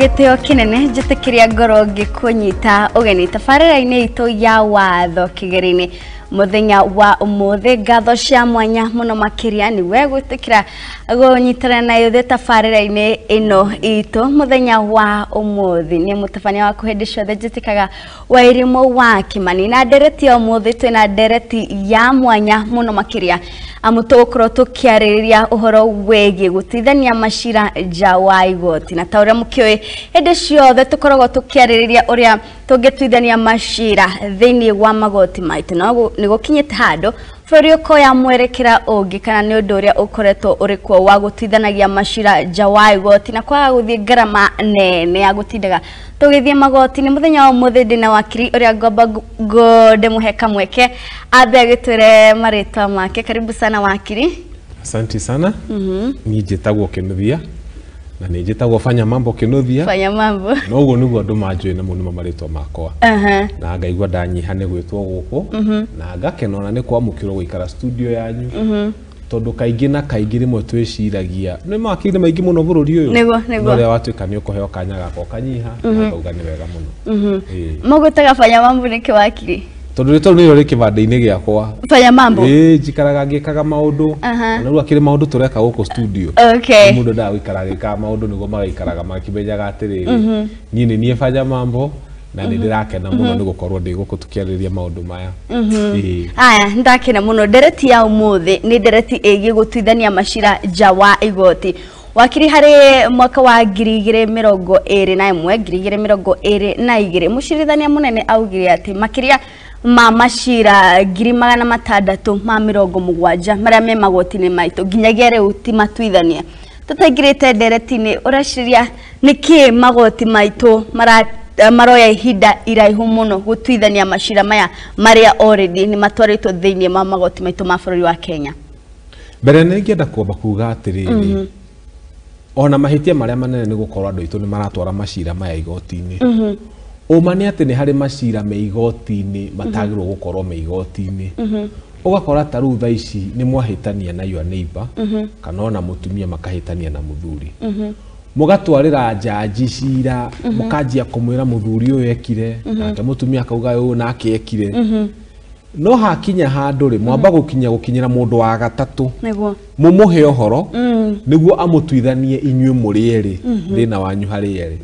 Gĩtĩo kĩnene njĩtĩkĩria ngoro ngĩkũnyita ũgeni tabarĩra-inĩ itũ ya watho kĩgeri-inĩ mũthenya wa ũmũthĩ. Ngatho cia mwanya mũno makĩria nĩ we gwĩtĩkĩra gũnyitana na ithuĩ tabarĩra-inĩ ĩno itũ mũthenya wa ũmũthĩ. Nĩ mũtabania waku hĩndĩ ciothe njĩtĩkaga Wairimũ wa Kĩmani, na ndereti ya ũmũthĩ twĩna ndereti ya mwanya mũno makĩria amu tũgũkorwo tũkĩarĩrĩria ũhoro wĩgiĩ gũtuithania macira nja wa igoti. Na ta ũrĩa mũkĩũĩ, hĩndĩ ciothe tũkoragwo tũkĩarĩrĩria ũrĩa tũngĩtuithania macira thĩinĩ wa magoti maitũ, no nĩ gũkinyĩte handũ bũrũri ũkoya mwerekera ũngĩ, kana nĩ ũndũ ũrĩa ũkoretwo ũrĩ kuo wa gũtuithanagia macira nja wa igoti na kwaga gũthiĩ ngarama nene ya gũtindaga tũgĩthiĩ magoti-inĩ. Mũthenya wa ũmũthĩ ndĩna wakiri ũrĩa ngomba ndĩmũhe kamweke ambe agĩtwĩre marĩtwa make. Karibu sana wakiri. Asante sana. Niĩ njĩtagwo Kinuthia na nĩ njĩtagwo Fanya Mambo Kinuthia. Fanya Mambo. Na ũguo nĩguo andũ manjũĩ, namo nĩmo marĩtwa makwa. Na ngaigua ndanyiha nĩ gwĩtwo gũkũ na ngakena ona nĩ kwamũkĩrwo gũikara studio yanyu, tondũ kaingĩ na kaingĩ rĩmwe twĩciragia nĩ mawakiri maingĩ mũno bũrũri ũyũ. Nĩguo. No rĩrĩa watuĩka nĩ ũkũheo kanya gakwa ũkanyiha na ngauga nĩ wega mũno. Ĩĩ. Mũgwĩtaga Fanya Mambo nĩkĩ wakiri? Tondũ rĩtwa rĩu nĩrĩo rĩ kĩbandĩ-inĩ gĩakwa. Fanya Mambo. Ĩĩ, njikaraga ngĩkaga maũndũ ona rĩu akĩrĩ maũndũ tũreka gũkũ studio. Mũndũ endaga gũikara agĩkaga maũndũ nĩguo magaikaraga makĩmenyaga atĩrĩrĩ, niĩ nĩ niĩ Fanya Mambo na nĩ ndĩrakena mũno nĩ gũkorwo ndĩ gũkũ tũkĩarĩrĩria maũndũ maya. Ĩĩ. Aya, ndakena mũno. Ndereti ya ũmũthĩ nĩ ndereti ĩgiĩ gũtuithania macira nja wa igoti. Wakiri, harĩ mwaka wa 2021 2022 mũcirithania mũnene augire atĩ makĩria ma macira 670,000 marĩa me magoti-inĩ maitũ nginyagia rĩu ti matuithania. Tũtaingĩrĩte ndereti-inĩ, ũreciria nĩkĩ magoti maitũ maroya ihinda iraihu mũno gũtuithania macira maya marĩa already nĩ matwarĩtwo thĩinĩ wa magoti maitũ ma bũrũri wa Kenya? Mbere nĩ ingĩenda kwamba kuga atĩrĩrĩ, ona mahĩtia marĩa manene nĩ gũkorwo andũ aitũ nĩ maratwara macira maya igoti-inĩ. Ũma nĩ atĩ nĩ harĩ macira me igoti-inĩ matagĩrĩirwo gũkorwo me igoti-inĩ. Ũgakora ta rĩu thaa ici nĩ mwahĩtania na your neighbor, kana ona mũtumia makahĩtania na mũthuri, mũgatwarĩra njanji cira, mũkanjia kũmwĩra mũthuri ũyũ ekire, nake mũtumia akauga ũyũ nake ekire. No hakinya handũ rĩ, mwamba gũkinya gũkinyĩra mũndũ wa gatatũ, mũmũhe ũhoro nĩguo amũtuithanie inyuĩ mũrĩ erĩ thĩna wanyu harĩ erĩ.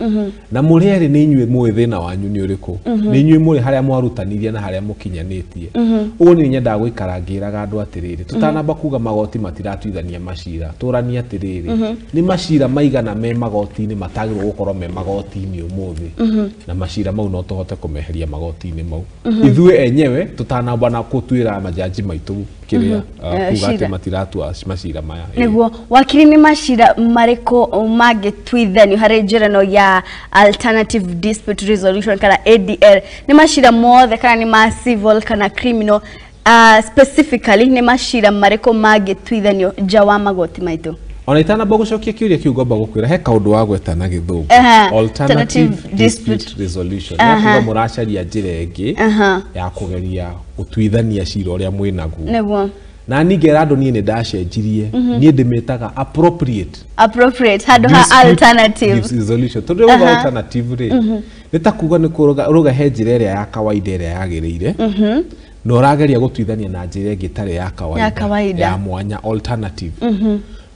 Na mũrĩ erĩ nĩ inyuĩ mũĩ thĩna wanyu nĩ ũrĩkũ, nĩ inyuĩ mũrĩ harĩa mwarutanirie na harĩa mũkinyanĩtie. Ũguo nĩ nyendaga gũikara ngĩraga andũ atĩrĩrĩ, tũtanamba kuga magoti matiratuithania macira, tũranie atĩrĩrĩ, nĩ macira maigana me magoti-inĩ matagĩrĩirwo gũkorwo me magoti-inĩ ũmũthĩ, na macira mau no tũhote kũmeheria magoti-inĩ mau ithuĩ enyewe tũtanamba na gũtuĩra majaji maitũ kĩrĩa kuga atĩ cira. Matiratua macira maya. Nĩguo wakiri, nĩ macira marĩkũ mangĩtuithanio harĩ njĩra ĩno ya alternative dispute resolution kana ADR? Nĩ macira mothe kana nĩ ma civil kana criminal? Specifically nĩ macira marĩkũ mangĩtuithanio nja wa magoti maitũ? Ona itanamba gũcokia kĩũria kĩu, ngomba gũkwĩra he kaũndũ wagweta na gĩthũngũ, alternative alternative dispute dispute resolution. Nĩ kuga mũracaria njĩra ĩngĩ ya kũgeria gũtuithania cira ũrĩa mwĩnaguo. Na niĩ ngera andũ, niĩ nĩ ndacenjirie, niĩ ndĩmĩtaga appropriate Appropriate handũ ha dispute alternative. Resolution, tondũ rĩu alternative rĩ, nĩ ta kuga nĩ kũrũga he njĩra ĩrĩa ya kawaida ĩrĩa yagĩrĩire, na ũrageria gũtuithania na njĩra ĩngĩ ĩtarĩ ya kawaida, Ya kawaida. Ya mwanya, alternative.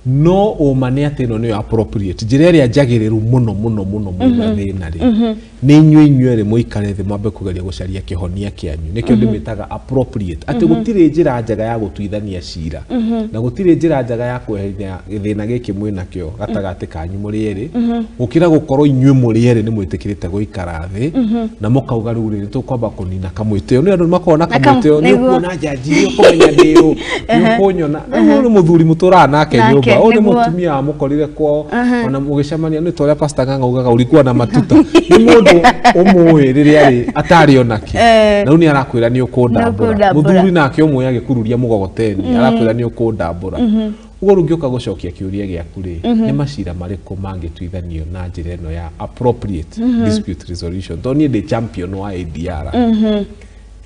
No ũma nĩ atĩ ĩno nĩyo appropriate, njĩra ĩrĩa njagĩrĩru mũno mũno mũno mwĩna thĩna rĩ, nĩ inyuĩ inyuerĩ mũikare thĩ mwambe kũgeria gũcaria kĩhonia kĩanyu. Nĩkĩo ndĩmĩtaga appropriate, atĩ gũtirĩ njĩra njega ya gũtuithania cira na gũtirĩ njĩra njega ya kweheria gĩthĩna gĩkĩ mwĩnakĩo gatagatĩ kanyu mũrĩ erĩ gũkĩra gũkorwo inyuĩ mũrĩ erĩ nĩ mwĩtĩkĩrĩte gũikara thĩ na mũkauga rĩu rĩ, tũkwamba kũnina kamwĩtĩo. Nĩ andũ makoragwo na kamwĩtĩo, nĩ ũkuona njanji, nĩ ũkũmenya ndĩ ũ, nĩ ũkũnyona. Ũyũ nĩ mũthuri mũtũraga nake Nake, nyũmba, ũyũ nĩ mũtumia wamũkorire kwao ona mũgĩcemania. Nĩ ta ũrĩa Pastor Ng'ang'a augaga ulikuwa na matuta. Nĩ mũndũ ũmũĩ rĩrĩa arĩ atarĩ onake, na rĩu nĩ arakwĩra nĩ ũkũndambũra. Nĩ ũkũndambũra. Mũthuri nake ũmwe agĩkururia mũgogoteni arakwĩra nĩ ũkũndambũra. Ũguo rĩu ngĩũka gũcokia kĩũria gĩaku rĩ, nĩ macira marĩkũ mangĩtuithanio na njĩra ĩno ya appropriate dispute resolution? Tondũ niĩ ndĩ champion wa ADR,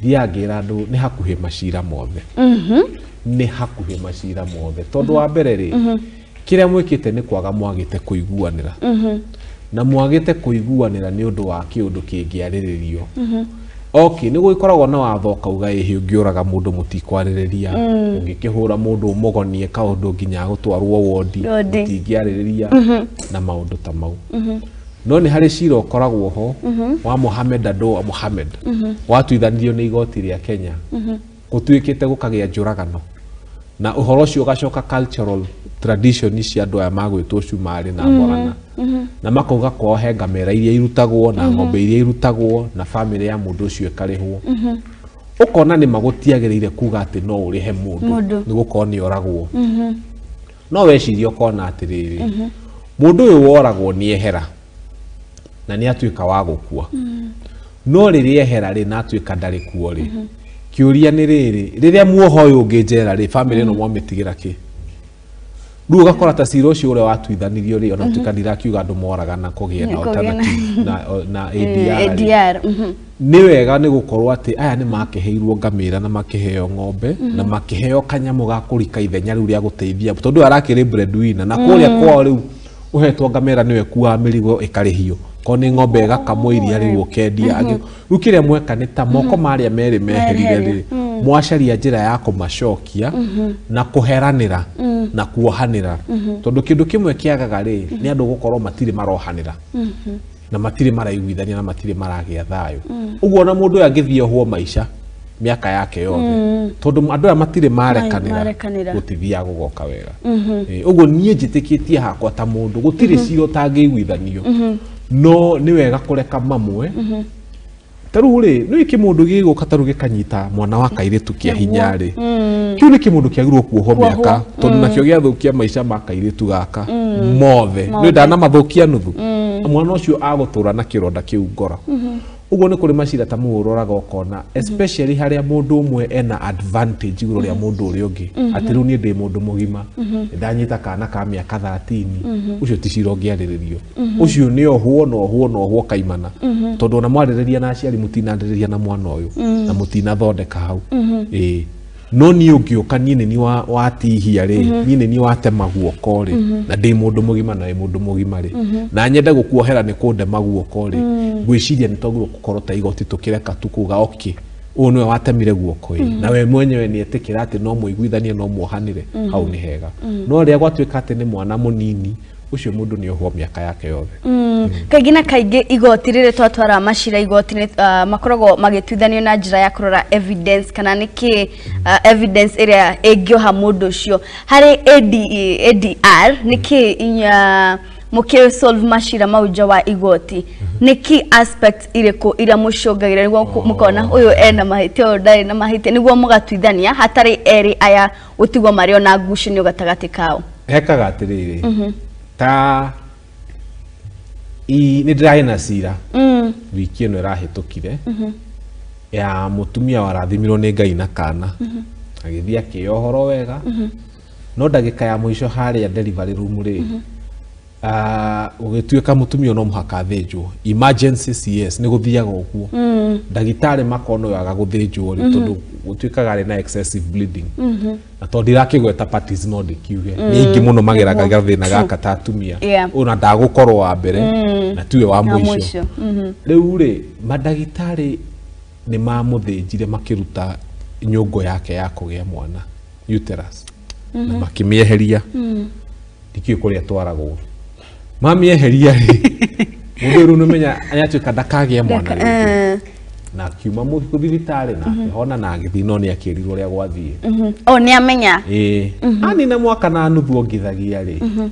thiaga ngĩra andũ nĩ hakuhĩ macira mothe, nĩ hakuhĩ macira mothe, tondũ wa mbere rĩ, kĩrĩa mwĩkĩte nĩ kwaga mwagĩte kũiguanĩra. Na mwagĩte kũiguanĩra nĩ ũndũ wa kĩũndũ kĩngĩarĩrĩrio. Okay, nĩ gũgĩkoragwo na watho ũkauga ĩhĩ ũngĩũraga mũndũ mũtikwarĩrĩria, ũngĩkĩhũra mũndũ ũmũgonie kaũndũ nginya agũtwarwo wondi mũtingĩarĩrĩria na maũndũ ta mau. No nĩ harĩ cira ũkoragwo ho wa Mohamed Adoa Mohamed watuithanirio nĩ igoti rĩa Kenya, gũtuĩkĩte gũkagĩa njũragano na ũhoro ũcio ũgacoka cultural tradition cia andũ aya magwĩtwo Cumarĩ na Borana, na makauga kwao he ngamĩra iria irutagwo na ng'ombe iria irutagwo na famĩlĩ ya mũndũ ũcio ĩkarĩhwo. Ũkona nĩ magũtiagĩrĩire kuga atĩ no ũrĩhe mũndũ nĩ gũkorwo nĩ oragwo. No weciria ũkona atĩrĩrĩ, mũndũ ũyũ woragwo nĩ ehera na nĩ atuĩka wa gũkua. No rĩrĩa ehera rĩ na atuĩka ndarĩ kuo rĩ, kĩũria nĩ rĩrĩ, rĩrĩa muoho ũyũ ũngĩ njera rĩ, famĩlĩ ĩno mwamĩtigĩra kĩ? Rĩu ũgakora ta cira ũcio ũrĩa watuithanirio rĩ, ona tuĩka ndirakiuga andũ moragana kũgĩa na alternative na ADR. Nĩ wega nĩ gũkorwo atĩ aya nĩ makĩheirwo ngamĩra na makĩheo ng'ombe na makĩheo kanyamũ ga kũrika ithenya rĩu rĩa gũteithia, tondũ arakĩrĩ breadwinner na kũrĩa kwao rĩu ũhetwo ngamĩra nĩwe kuaga mĩrigo ĩkarĩhio, korwo nĩ ng'ombe ĩgakamwo iria rĩu ũkendia. Rĩu kĩrĩa mweka nĩ ta moko marĩa merĩ meherire rĩ, mwacaria njĩra ya kũmacokia na kũheranĩra na kuohanĩra, tondũ kĩndũ kĩmwe kĩagaga rĩ nĩ andũ gũkorwo matirĩ marohanĩra na matirĩ maraiguithania na matirĩ maragĩa thayũ. Ũguo ona mũndũ ũyũ angĩthiĩ ohwo maica mĩaka yake yothe, tondũ andũ aya matirĩ marekanĩra, gũtithiaga gũgoka wega. Ũguo niĩ njĩtĩkĩtie hakwa ta mũndũ gũtirĩ cira ũtangĩiguithanio, no nĩ wega kũreka mamwe. Ta rĩu rĩ, nĩ kĩmũndũ gĩgũka ta rĩu gĩkanyita mwana wa kairĩtu kĩa hinya rĩ, kĩu nĩ kĩmũndũ kĩagĩrĩirwo kuohwo mĩaka, tondũ nakĩo gĩathũkia maica ma kairĩtu gaka mothe. Nĩ ndanamathũkia nuthu, mwana ũcio agũtũra na kĩronda kĩu ngoro. Ũguo nĩ kũrĩ macira ta mau ũroraga ũkona, especially harĩa mũndũ ũmwe ena advantage igũrũ rĩa mũndũ ũrĩa ũngĩ, atĩ rĩu niĩ ndĩ mũndũ mũgima, ndanyita kana ka mĩaka 13, ũcio ti cira ũngĩarĩrĩrio, ũcio nĩ ohwo na ohwo na ohwo kaimana, tondũ ona mwarĩrĩria na aciari mũtinarĩrĩria na mwana ũyũ na mũtinathondeka hau. Ĩĩ, no niĩ ũngĩũka niĩ nĩ niĩ watihia rĩ, niĩ nĩ niĩ watema guoko rĩ, na ndĩ mũndũ mũgima na wĩ mũndũ mũgima rĩ, na nyende gũkuohera nĩ kũndema guoko rĩ, ngwĩciria nĩ twagĩrĩirwo gũkorwo ta igoti tũkĩreka tu kuga okay, ũyũ nĩwe watemire guoko ĩ, na we mwenyewe nĩ etĩkĩra atĩ no mũiguithanie no muohanĩre, hau nĩ hega. No rĩrĩa gwatuĩka atĩ nĩ mwana mũnini, ũcio mũndũ nĩ ohwo mĩaka yake yothe. Kaingĩ na kaingĩ igoti rĩrĩ twatwara macira igoti-inĩ makoragwo magĩtuithanio na njĩra ya kũrora evidence kana nĩkĩ evidence ĩrĩa ĩngĩoha mũndũ ũcio. Harĩ ADR nĩkĩ inya mũkĩ solve macira mau nja wa igoti, nĩkĩ aspect irĩkũ iria mũcũngagĩra nĩguo mũkona ũyũ ena mahĩtia ũyũ ndarĩ na mahĩtia, nĩguo mũgatuithania hatarĩ erĩ aya gũtigwo marĩ ona ngucanio gatagatĩ kao? Hekaga atĩrĩrĩ, ta nĩ ndĩrarĩ na cira wiki ĩno ĩrahĩtũkire ya mũtumia warathimirwo nĩ Ngai na kana, agĩthiĩ akĩohorwo wega, no ndagĩka ya mũico harĩa delivery room rĩ, ũgĩtuĩka mũtumia no mũhaka athĩnjwo emergency CS, nĩ gũthiaga ũguo, ndagĩtarĩ makona ũyũ aga gũthĩnjwo rĩ, tondũ gũtuĩkaga arĩ na excessive bleeding, na tondũ ndirakĩgweta parties no ndĩkiuge nĩ aingĩ mũno mageraga gathĩna gaka ta atumia, ona ndagũkorwo wa mbere na tiwe wa mũico. Rĩu rĩ, mandagĩtarĩ nĩ mamũthĩnjire makĩruta nyũngũ yake ya kũgĩa mwana uterus, na makĩmĩeheria, ndikĩũĩ kũrĩa twaragwo. Mamĩeheria rĩ, mũndũ ũyũ rĩu nĩũmenya nĩatuĩka ndakagĩa mwana rĩngĩ, na akiuma thibitarĩ na akĩhona na agĩthiĩ, no nĩ akĩrirwo ũrĩa gwathiĩ. O nĩ amenya. Ĩĩ, anina mwaka na nuthu ongithagia rĩ,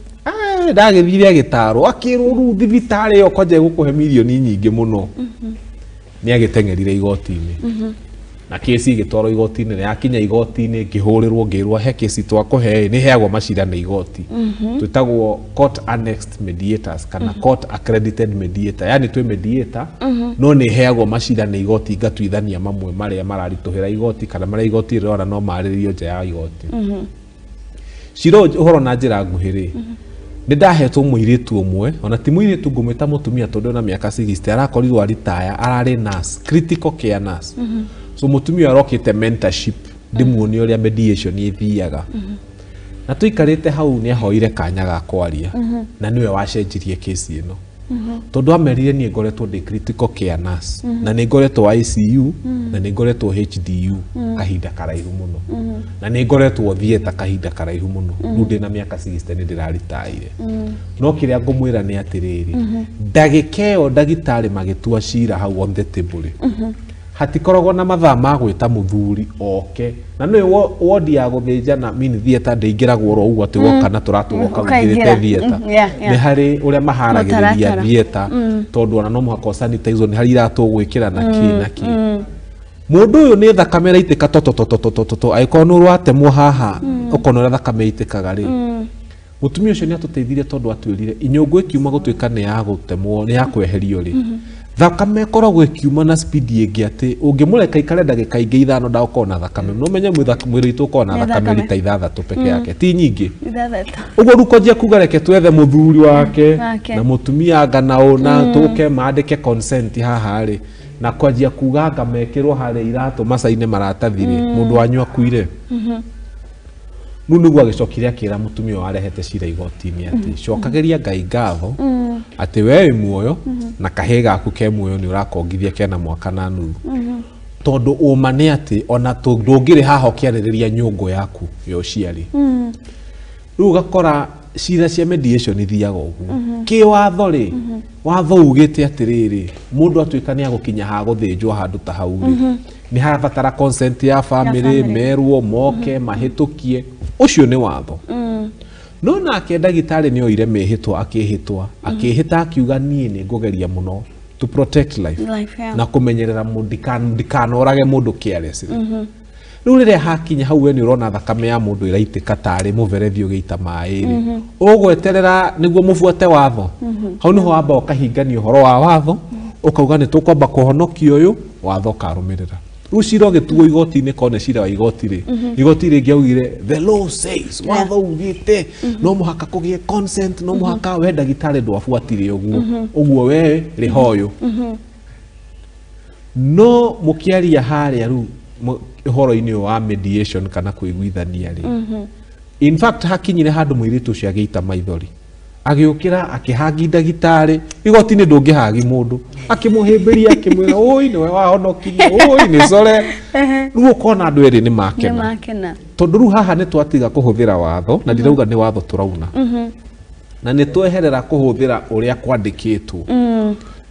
ndagĩthire agĩtarwo akĩrwo rĩu thibitarĩ ĩyo kwanja ĩgũkũhe mirioni nyingĩ mũno. Nĩ agĩteng'erire igoti-inĩ, na kesi ĩgĩtwarwo igoti-inĩ, na yakinya igoti-inĩ ngĩhũrĩrwo ngĩrwo he kesi twakũhe, nĩ heagwo macira nĩ igoti, twĩtagwo court annexed mediators kana court accredited mediator, yani twĩ mediator no nĩ heagwo macira nĩ igoti ngatuithania mamwe marĩa mararitũhĩra igoti kana marĩa igoti rĩrona no marĩrĩrio nja ya igoti. Cira ũhoro na njĩra nguhĩ rĩ, nĩ ndahetwo mũirĩtu ũmwe, ona ti mũirĩtu ngũmwĩta mũtumia tondũ ena mĩaka 60, arakorirwo aritaya, ararĩ nurse, critical care nurse. So mũtumia arokĩte mentorship ndimuonie ũrĩa mediation ĩthiaga. Na tũikarĩte hau nĩ ahoire kanya ga kwaria, na nĩwe wacenjirie kesi ĩno. Tondũ amerire niĩ ngoretwo ndĩ critical care nurse na nĩ ngoretwo ICU na nĩ ngoretwo HDU kahinda karaihu mũno na nĩ ngoretwo theatre kahinda karaihu mũno. Rĩu ndĩna mĩaka 60 nĩ ndĩraritaire. No kĩrĩa ngũmwĩra nĩ atĩrĩrĩ, ndagĩka ĩyo ndagĩtarĩ magĩtua cira hau on the table hatikoragwo na mathaa ma gwĩta mũthuri oke na nĩ wodi ya gũthĩnjana mini theatre ndĩingĩragwo oro ũguo atĩ woka na tũratũgoka wĩingĩrĩte theatre. Nĩ harĩ ũrĩa maharagĩrĩria theatre tondũ ona no mũhaka sanitize nĩ harĩ iratũ gwĩkĩra na kĩ na kĩ. Mũndũ ũyũ nĩ thakame ĩraitĩka totototototo angĩkorwo nĩ ũratemwo haha ũkona ũrĩa thakame ĩitĩkaga rĩ. Mũtumia ũcio nĩ atũteithirie tondũ atwĩrire inyũngũ ĩkiuma gũtuĩka nĩ ya gũtemwo nĩ ya kweherio rĩ, thakame ĩkoragwo ĩkiuma na speed ĩngĩ atĩ ũngĩmũreka ikare ndagĩka ingĩ ithano ndagũkorwo na thakame. No menye mwĩrĩ witũ ũkoragwo na thakame rita ithathatũ peke yake, ti nyingĩ. Ũguo rĩu kwanjia kuga reke twethe mũthuri wake na mũtumia anga na na tũke maandĩke consent haha rĩ, na kwanjia kuga anga mekĩrwo harĩa iratũ macaine maratathi rĩ, mũndũ wanyu akuire. Rĩu nĩguo agĩcokire akĩra mũtumia ũyũ warehete cira igoti-inĩ atĩ cokagĩria Ngai ngatho atĩ we wĩ muoyo na kahĩĩ gaku ke muoyo nĩ ũrakongithia kena mwaka na nuthu. Tondũ ũma nĩ atĩ ona ndũngĩrĩ haha ũkĩarĩrĩria nyũngũ yaku ya ũciari. Rĩu ũgakora cira cia mediation ithiaga ũguo. Kĩwatho rĩ, watho ugĩte atĩrĩrĩ, mũndũ atuĩka nĩ agũkinya ha gũthĩnjwo handũ ta hau rĩ, nĩ harabatara consent ya family, merwo moke mahĩtũkie. Ũcio nĩ watho. No nake ndagĩtarĩ nĩ oire mĩhĩtwa akĩhĩtwa akĩhĩta akiuga niĩ nĩ ngũgeria mũno to protect life na kũmenyerera ndikanorage mũndũ carelessly. Rĩu rĩrĩa hakinya hau we nĩ ũrona thakame ya mũndũ ĩraitĩka tarĩ mũberethi ũgĩita maĩ rĩ, ũgweterera nĩguo mũbuate watho. Hau nĩho wamba ũkahingania ũhoro wa watho, ũkauga nĩ tũkwamba kũhonokia ũyũ, watho ũkarũmĩrĩra. Rĩu cira ũgĩtuo igoti-inĩ korwo nĩ cira wa igoti rĩ, igoti rĩngĩaugire the law says, watho ugĩte no mũhaka kũgĩe consent, no mũhaka we ndagĩtarĩ ndwabuatire ũguo, ũguo we rĩha ũyũ. No mũkĩaria harĩa rĩu ũhoro-inĩ wa mediation kana kũiguithania rĩ, in fact hakinyire handũ mũirĩtu ũcio agĩita maithori, agĩũkĩra akĩhangi ndagĩtarĩ igoti-inĩ ndũngĩhagi mũndũ, akĩmũhĩmbĩria akĩmwĩra ũi nĩwe wahonokirie, ũi nĩ core. Rĩu ũkona andũ erĩ nĩ makena tondũ rĩu haha nĩ twatiga kũhũthĩra watho, na ndirauga nĩ watho tũrauna, na nĩ tweherera kũhũthĩra ũrĩa kwandĩkĩtwo.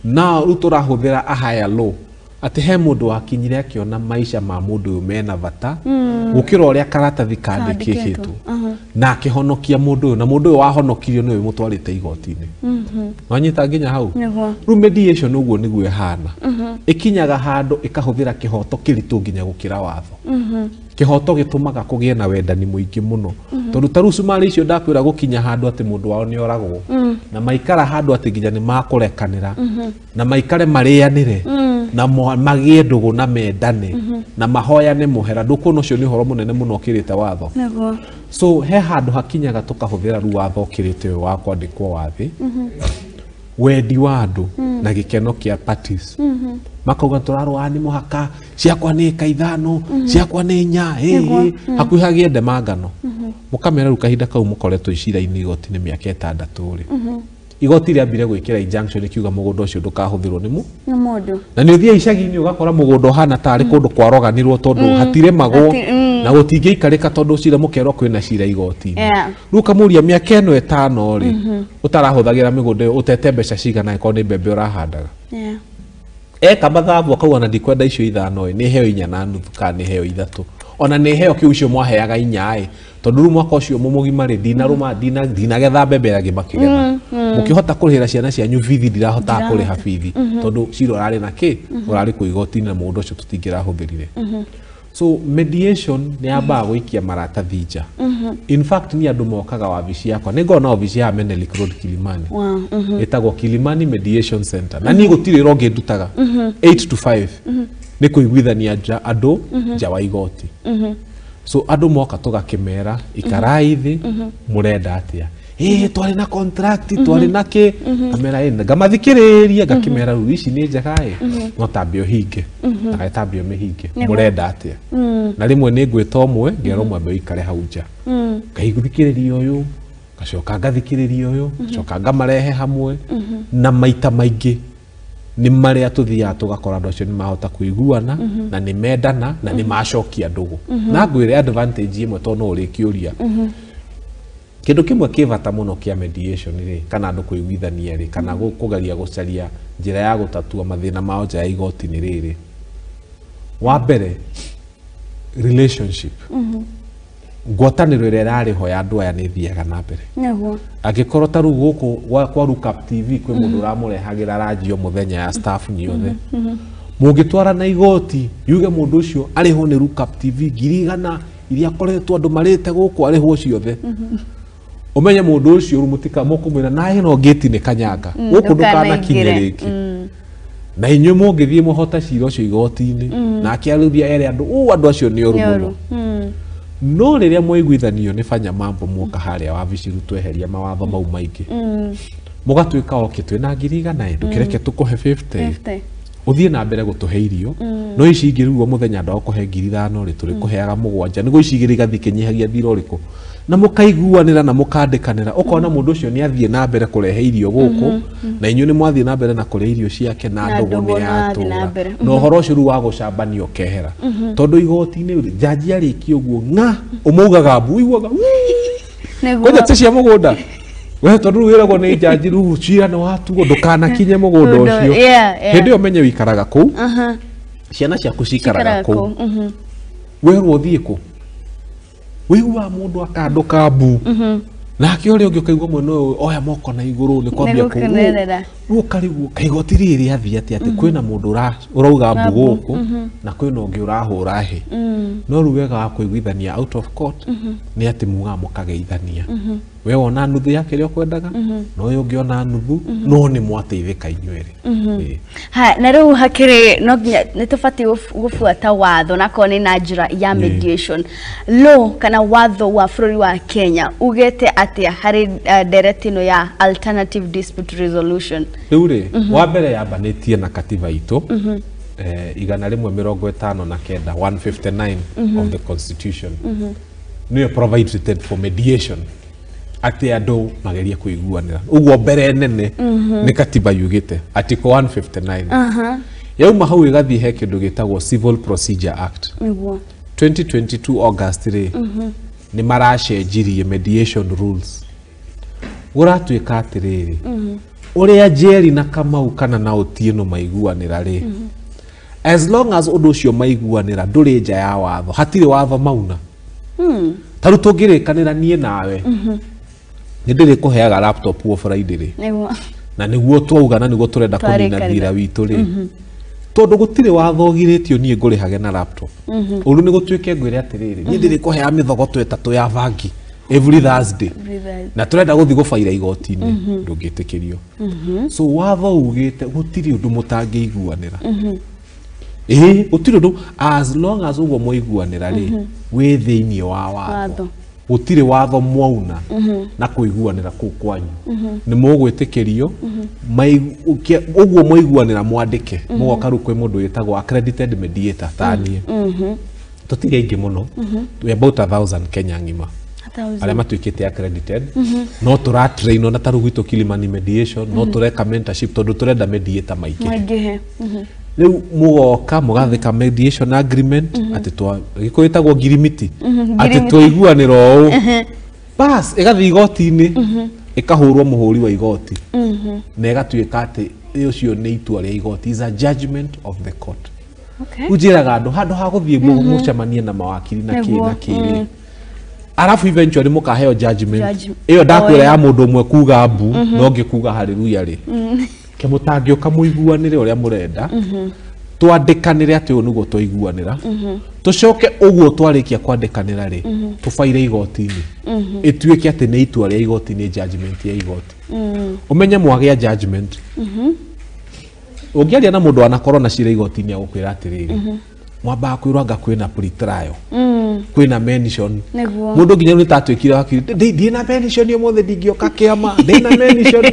Na rĩu tũrahũthĩra a higher law atĩ he mũndũ wakinyire akĩona maica ma mũndũ ũyũ mena bata gũkĩra ũrĩa karatathi kandĩkĩtwo, na akĩhonokia mũndũ ũyũ, na mũndũ ũyũ wahonokirio nĩwe mũtwarĩte igoti-inĩ. Wanyita nginya hau? Rĩu mediation ũguo nĩguo ĩhana, ĩkinyaga handũ ĩkahũthĩra kĩhoto kĩritũ nginya gũkĩra watho. Kĩhoto gĩtũmaga kũgĩe na wendani mũingĩ mũno, tondũ ta rĩu cumarĩ icio ndakwĩra gũkinya handũ atĩ mũndũ wao nĩ oragwo, na maikara handũ atĩ nginya nĩ makũrekanĩra, na maikare marĩanĩre, na magĩe ndũgũ na mendane, na mahoyane mũhera. Ndũkuona ũcio nĩ ũhoro mũnene mũno ũkĩrĩte watho. So he handũ hakinyaga tũkahũthĩra rĩu watho ũkĩrĩte ũyũ wa kwandĩkwo wa thĩ, wendi wa andũ na gĩkeno kĩa parties. Makauga tũrarũa nĩ mũhaka, ciakwa nĩ ĩka ithano, ciakwa nĩ inya, hakuhĩ hagĩe ndemangano. Mũkamera rĩu kahinda kau mũkoretwo icira-inĩ igoti-inĩ mĩaka ĩtandatũ rĩ, igoti rĩambire gwĩkĩra injunction ikiuga mũgũnda ũcio ndũkahũthĩrwo nĩ mũndũ. Na nĩ ũthiaga icagi-inĩ ũgakora mũgũnda ũhana tarĩ kũndũ kwaroganirwo tondũ hatirĩmagwo na gũtingĩikarĩka tondũ cira mũkerwo kwĩna cira igoti-inĩ. Rĩu ũkamũria mĩaka ĩno ĩtano rĩ, ũtarahũthagĩra mĩgũnda ĩyo ũtete mbeca cigana angĩkorwo nĩ mbembe ũrahandaga. Eka mathabu akauga na ndikwenda icio ithano ĩ, nĩ heo inya na nuthu kana nĩ heo ithatũ, ona nĩ heo kĩu icio mwaheaga inya ĩ, tondũ rĩu mwaka ũcio mũmũgima rĩ, ndinarũma ndinagetha mbembe ĩrĩa makĩgetha, mũkĩhota kũrĩhĩra ciana cianyu bithi, ndirahotaga kũrĩha bithi tondũ cira ũrarĩ na kĩ, ũrarĩ kũ igoti-inĩ na mũgũnda ũcio tũtingĩrahũthĩrire. So mediation nĩ yambaga gũikia maratathi nja. In fact ni andũ mokaga wabici yakwa, nĩ ngoragwo na wabici ya Menelik Road Kilimani, ĩtagwo Kilimani Mediation Center, na niĩ gũtirĩ wĩra ũngĩ ndutaga 8 to 5 nĩ kũiguithania andũ nja wa igoti. So andũ moka tũgakĩmera ikarai thĩ, mũrenda atĩa, twarĩ na contract, twarĩ na kĩ, ngamera ngamathikĩrĩria ngakĩmera rĩu ici nĩ njega ĩ, no tambe ũhinge, na tambe ũmĩhinge, mũrenda atĩa. Na rĩmwe nĩ ngwĩta ũmwe ngerwo mwambe ũikare hau nja, ngaithikĩrĩria ũyũ, Ngacoka ngathikĩrĩria ũyũ, ngacoka ngamarehe hamwe, na maita maingĩ nĩ marĩa tũthiaga tũgakora andũ acio nĩ mahota kũiguana na nĩ mendana na nĩ macokia ndũgũ. Na ngwĩre advantage ĩmwe tondũ no ũrĩkĩũria. Kĩndũ kĩmwe kĩ bata mũno kĩa mediation rĩ, kana andũ kũiguithania rĩ, kana kũgeria gũcaria njĩra ya gũtatua mathĩna mao nja ya igoti nĩ rĩrĩ. Wa mbere, relationship. Ngwatanĩro ĩrĩa ĩrarĩ ho ya andũ aya nĩ ĩthiaga na mbere. Nĩguo. Angĩkorwo ta rĩu gũkũ kwa Lookup TV kwĩ mũndũ ũramũrehagĩra ranji o mũthenya ya staff nyothe, mũngĩtwara na igoti yuge mũndũ ũcio arĩhwo nĩ Lookup TV 100,000 iria akoretwo andũ marĩte gũkũ arĩhwo ciothe, ũmenye mũndũ ũcio rĩu mũtika mũkũmwĩra na ĩno ngĩti nĩ kanyanga gũkũ ndũkanakinye rĩngĩ. Na inyuĩ mũngĩthiĩ mũhote cira ũcio igoti-inĩ, nake arĩthia ere andũ ũ andũ acio nĩ oru mũno. No rĩrĩa mwaiguithanio nĩ banya mambo muoka harĩa wabici rĩu tweheria mawatho mau maingĩ, mũgatuĩka oke twĩna 100,000 ndũkĩreke tũkũhe 50, ũthiĩ na mbere gũtũhe irio, no ici ingĩ rĩu o mũthenya andũ a gũkũhe 5,000 rĩ, tũrĩkũheaga 7 nĩguo ici igĩrĩ igathiĩ ikĩnyihagia thirĩ ũrĩkũ, na mũkaiguanĩra na mũkandĩkanĩra, ũkona mũndũ ũcio nĩ athiĩ na mbere kũrehe irio gũkũ, na inyuĩ nĩ mwathiĩ na mbere na kũrĩa irio ciake na ndũgũ nĩ yatũra, na ũhoro ũcio rĩu wa gũcambanio ũkehera, tondũ igoti-inĩ njanji arĩkia ũguo ng'a ũmaugaga mbu ũiguaga kwanja ti cia mũgũnda we, tondũ rĩu wĩragwo nĩ njanji rĩu cira nĩ watuo ndũkanakinye mũgũnda ũcio. Hĩndĩ ĩyo menye wĩikaraga kũu, ciana ciaku cikaraga kũu, werwo ũthiĩ kũ, wĩiguaga mũndũ akandũka mbu, nake ũrĩa ũngĩ ũkaigua mwena ũyũ oya moko na igũrũ nĩ kwambia kũu rĩu ũkarigwo kaĩ igoti rĩrĩ rĩathiĩ atĩa atĩ kwĩna mũndũ ũrauga mbu gũkũ na kwĩna ũngĩ ũrahũra hĩ. No rĩu wega wa kũiguithania out of court nĩ atĩ mugaga mũkageithania, we wona nuthu ya kĩrĩa ũkwendaga na ũyũ ũngĩ ona nuthu, no nĩ mwateithĩka inyuerĩ. Ha, na rĩu hakĩrĩ no nginya nĩ tũbatiĩ gũbuata watho na korwo nĩ na njĩra ya mediation law kana watho wa bũrũri wa Kenya ugete atĩa harĩ ndereti ĩno ya alternative dispute resolution? Rĩu rĩ, wa mbere yambanĩtie na katiba itũ 159 159 of the constitution, nĩyo provided for mediation atĩ andũ magerie kũiguanĩra. Ũguo mbere nene nĩ katiba yugĩte article 159. Yauma hau ĩgathiĩ he kĩndũ gĩtagwo Civil Procedure Act 2022 August rĩ, nĩ maracenjirie mediation rules. Gũratuĩka atĩrĩrĩ, ũrĩa Njeri na Kamau kana na Otieno maiguanĩra rĩ, as long as ũndũ ũcio maiguanĩra ndũrĩ nja ya watho, hatirĩ watho mauna. Ta rĩu tũngĩrĩkanĩra niĩ nawe nĩ ndĩrĩkũheaga laptop o Friday rĩ, na nĩguo twauga na nĩguo tũrenda kũnina thira witũ rĩ, tondũ gũtirĩ watho ũgirĩtio niĩ ngũrĩhage na laptop, ũru nĩ gũtuĩke ngwĩre atĩrĩrĩ, niĩ ndĩrĩkũheaga mĩthogoto 3 ya bangi every Thursday na tũrenda gũthiĩ gũbaira igoti-inĩ, ndũngĩtĩkĩrio. So watho ugĩte gũtirĩ ũndũ mũtangĩiguanĩra. Ĩĩ, gũtirĩ ũndũ as long as ũguo mwaiguanĩra rĩ, wĩ thĩinĩ wa watho, gũtirĩ watho mwauna na kũiguanĩra kũu kwanyu, nĩ mũgwĩtĩkĩrio ũguo mwaiguanĩra mwandĩke, mũgoka rĩu kwĩ mũndũ wĩtagwo accredited mediator ta niĩ. Tũtirĩ aingĩ mũno, we about 1,000 Kenya ng'ima arĩa matuĩkĩte accredited, no tũratrainwo na ta rĩu gwitũ Kilimani mediation, no tũreka mentorship tondũ tũrenda mediator maingĩ. Rĩu mũgoka mũgathĩka mediation agreement atĩ gĩkũyũ ĩtagwo ngirimiti, atĩ twaiguanĩra ũũ, bas ĩgathiĩ igoti-inĩ ĩkahũrwo mũhũri wa igoti na ĩgatuĩka atĩ ũcio nĩ itua rĩa igoti, is a judgment of the court. Rĩu njĩraga andũ handũ ha gũthiĩ mũcemanie na mawakiri na kĩ na kĩ, arabu eventually mũkaheo judgment ĩyo ndakwĩra ya mũndũ ũmwe kuga mbu no ũngĩ kuga hallelujah rĩ, ke mũtangĩũka mũiguanĩre ũrĩa mũrenda, twandĩkanĩre atĩ ũũ nĩguo twaiguanĩra, tũcoke ũguo twarĩkia kwandĩkanĩra rĩ, tũbaire igoti-inĩ, ĩtuĩke atĩ nĩ itua rĩa igoti, nĩ judgment ya igoti. Ũmenye mwagĩa judgment, ũngĩaria na mũndũ anakorwo na cira igoti-inĩ agũkwĩra atĩrĩrĩ, mwambaga kwĩrwo anga kwĩna pre-trial, kwĩna mention, mũndũ nginya nĩ tatuĩkire wakiri, ndĩ na mention ũmũthĩ ndingĩũka kĩama, ndĩ na mention,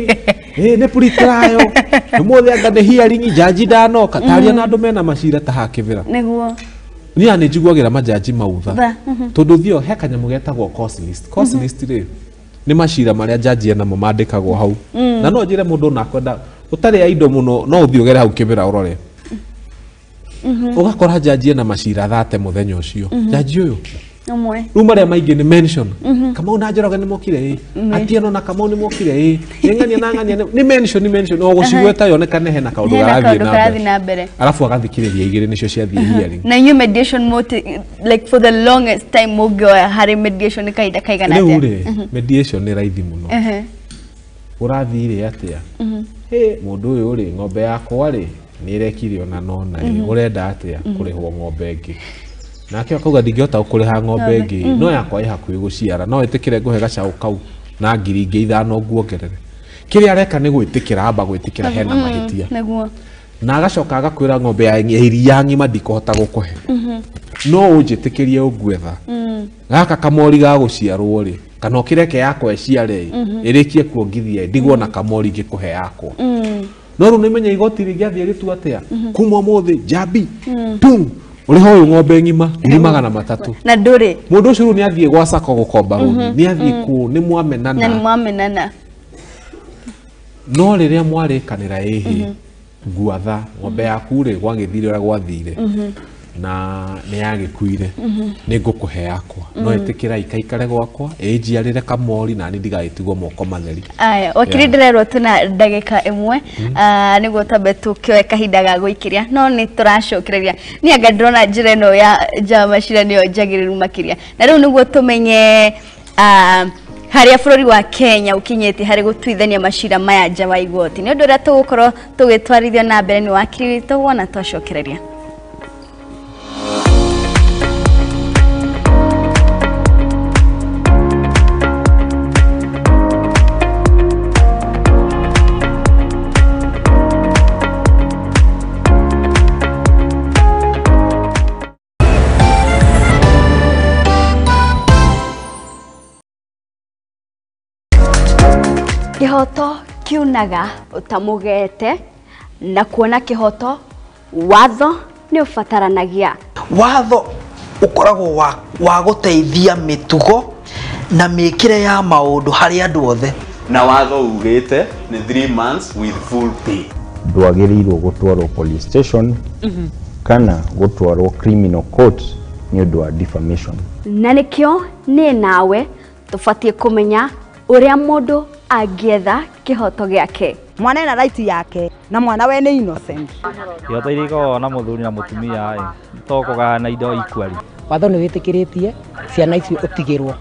nĩ pre-trial ũmũthĩ anga nĩ hearing, jaji ndanoka, taria na andũ mena macira ta hakĩbĩra. Nĩguo. Niĩ nĩ njiguagĩra majaji mautha, tondũ thio he kanyamũ getagwo course list. Course list rĩ, Nĩ macira marĩa jaji namo mandĩkagwo hau. Na no njĩre mũndũ nakwenda ũtarĩ aindo mũno no ũthiĩ ũgere hau kĩbĩra ũrore. Ũgakora jaji na macira 30 mũthenya ũcio. Jaji ũyũ ũmwe rĩu marĩa maingĩ nĩ mention. Kamau na Njoroge nĩ mokire ĩ, Atieno na Kamau nĩ mokire ĩ, nĩ ng'ania na ng'ania nĩ mention nĩ mention o gũcigweta yonekane hena kaũndũ karathiĩ na mbere. Arabu agathikĩrĩria igĩrĩ nĩcio ciathiĩ hearing. Na inyuĩ mediation mũti like for the longest time mũngĩoya harĩ mediation nĩ kahinda kaigana atĩa? Rĩu rĩ mediation nĩ raithi mũno. Ũrathiire atĩa? Hĩ mũndũ ũyũ rĩ ng'ombe yakwa rĩ nĩ ĩrekire ona nona ĩ, ũrenda atĩa kũrĩhwo ng'ombe ĩngĩ? Nake akauga ndingĩhota gũkũrĩha ng'ombe ĩngĩ no yakwa ĩ hakuhĩ gũciara no ĩtĩkĩre ngũhe gacaũ kau na ngiri ingĩ 5 nguongerere. Kĩrĩa areka nĩ gwĩtĩkĩra amba gwĩtĩkĩra hena mahĩtia. Na agacoka agakwĩra ng'ombe ya iria ng'ima ndikũhota gũkũhe. No ũnjĩtĩkĩrie ũngwetha. Gaka kamori ga gũciarwo rĩ kana ũkĩreke yakwa ĩciare ĩrĩkie kuongithia ndigwo na kamori ngĩkũhe yakwa. No rĩu nĩmenya igoti rĩngĩathiĩ rĩtua atĩa kuma ũmũthĩ njambi tum uriho uyu ng'ombe ng'ima ngiri 300 na nduri mundu ucio ni athie gwa sako gukomba runi ni athie ku ni mwamenana na ni mwamenana no riria mwarikanira ihi nguatha ng'ombe yaku ri gwagithire uria gwathire na ni yagikuire ni ngukuhe yakwa no itikira ikaikare gwakwa injiarire kamori na ni ndigaitigwo moko matheri. Aya wakiri ndirerwo tuna ndagika imwe niguo tambe tukioe kahinda ga guikiria no ni turacokereria ni anga ndirona njira ino ya nja macira niyo njagiriru makiria na riu niguo tumenye haria bururi wa Kenya ukinyite hari gutuithania macira maya nja wa igoti ni undu uria tugukorwo tugitwarithio na mbere ni wakiri witu wona twacokereria. Kihoto kiunaga utamugete na kuona kihoto watho ni ubataranagia. Watho ukoragwo wa guteithia mitugo na mikire ya maundu hari andu othe. Na watho ugite ni 3 months with full pay. Ndwagiriirwo gutwarwo police station kana gutwarwo criminal court ni undu wa defamation. Na nikio ni nawe tubatie kumenya uria mundu angietha kihoto giake. Mwana ena right yake na mwana we ni innocent. Kihoto iria ikoragwo na muthuri na mutumia to kugayana indo equally. Watho ni witikiritie ciana icio utigirwo.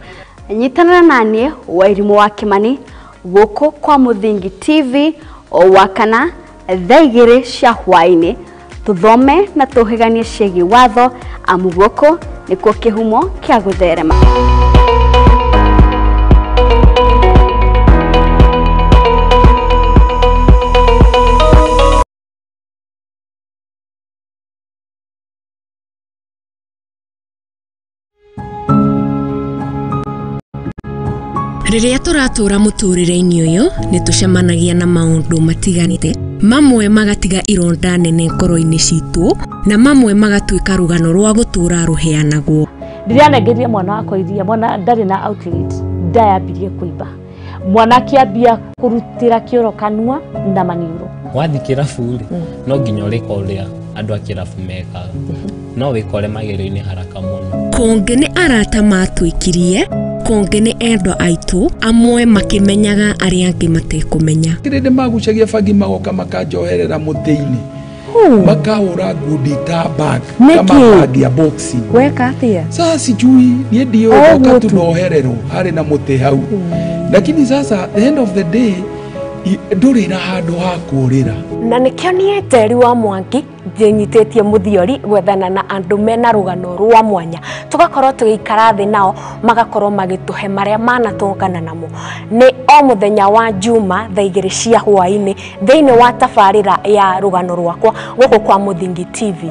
Nyitanĩra na niĩ Wairimu wa Kimani gũkũ kwa Mũthingi TV o wakana thaa 2 cia hwaĩ-inĩ tuthome na tũhĩganie ciĩgiĩ watho amu gũkũ nĩkuo kĩhumo kĩa gũtherema. Rĩrĩa tũratũra mũtũrĩre-inĩ ũyũ nĩ tũcemanagia na maũndũ matiganĩte, mamwe magatiga ironda nene ngoro-inĩ citũ na mamwe magatuĩka rũgano rwa gũtũra rũheanagwo. Ndĩranengeria mwana wakwa iria, mwana ndarĩ na outlet, ndayambirie kũimba, mwana akĩambia kũrutĩra kĩoro kanua na maniũrũ. Wathiĩ kĩrabu rĩ, no nginya ũrĩka ũrĩa andũ a kĩrabu mekaga, no wĩkore magerio-inĩ haraka mũno. Kũngĩ nĩ arata matwĩkirie, kũngĩ nĩ endwa aitũ, amwe makĩmenyaga arĩa angĩ matekũmenya. Kĩrĩndĩ magucagia bangi magoka makanjoherera mũtĩ-inĩ, makahũra ngundi ta bag kama bag ya boxing. Weka atia? Sasa sijui niĩ ndiũĩ tu nohererwo harĩ na mũtĩ hau, lakini sasa the end of the day ndũrĩ na handũ ha kũũrĩra. Na nĩkĩo niĩ Njeri wa Mwangi ndĩnyitĩtie mũthiori gwethana na andũ mena rũgano rwa mwanya, tũgakorwo tũgĩikara thĩ nao magakorwo magĩtũhe marĩa manatũngana namo. Nĩ o mũthenya wa Juma thaa 2 cia hwaĩ-inĩ thĩinĩ wa tabarĩra ya rũgano rwakwa gũkũ kwa Mũthingi TV.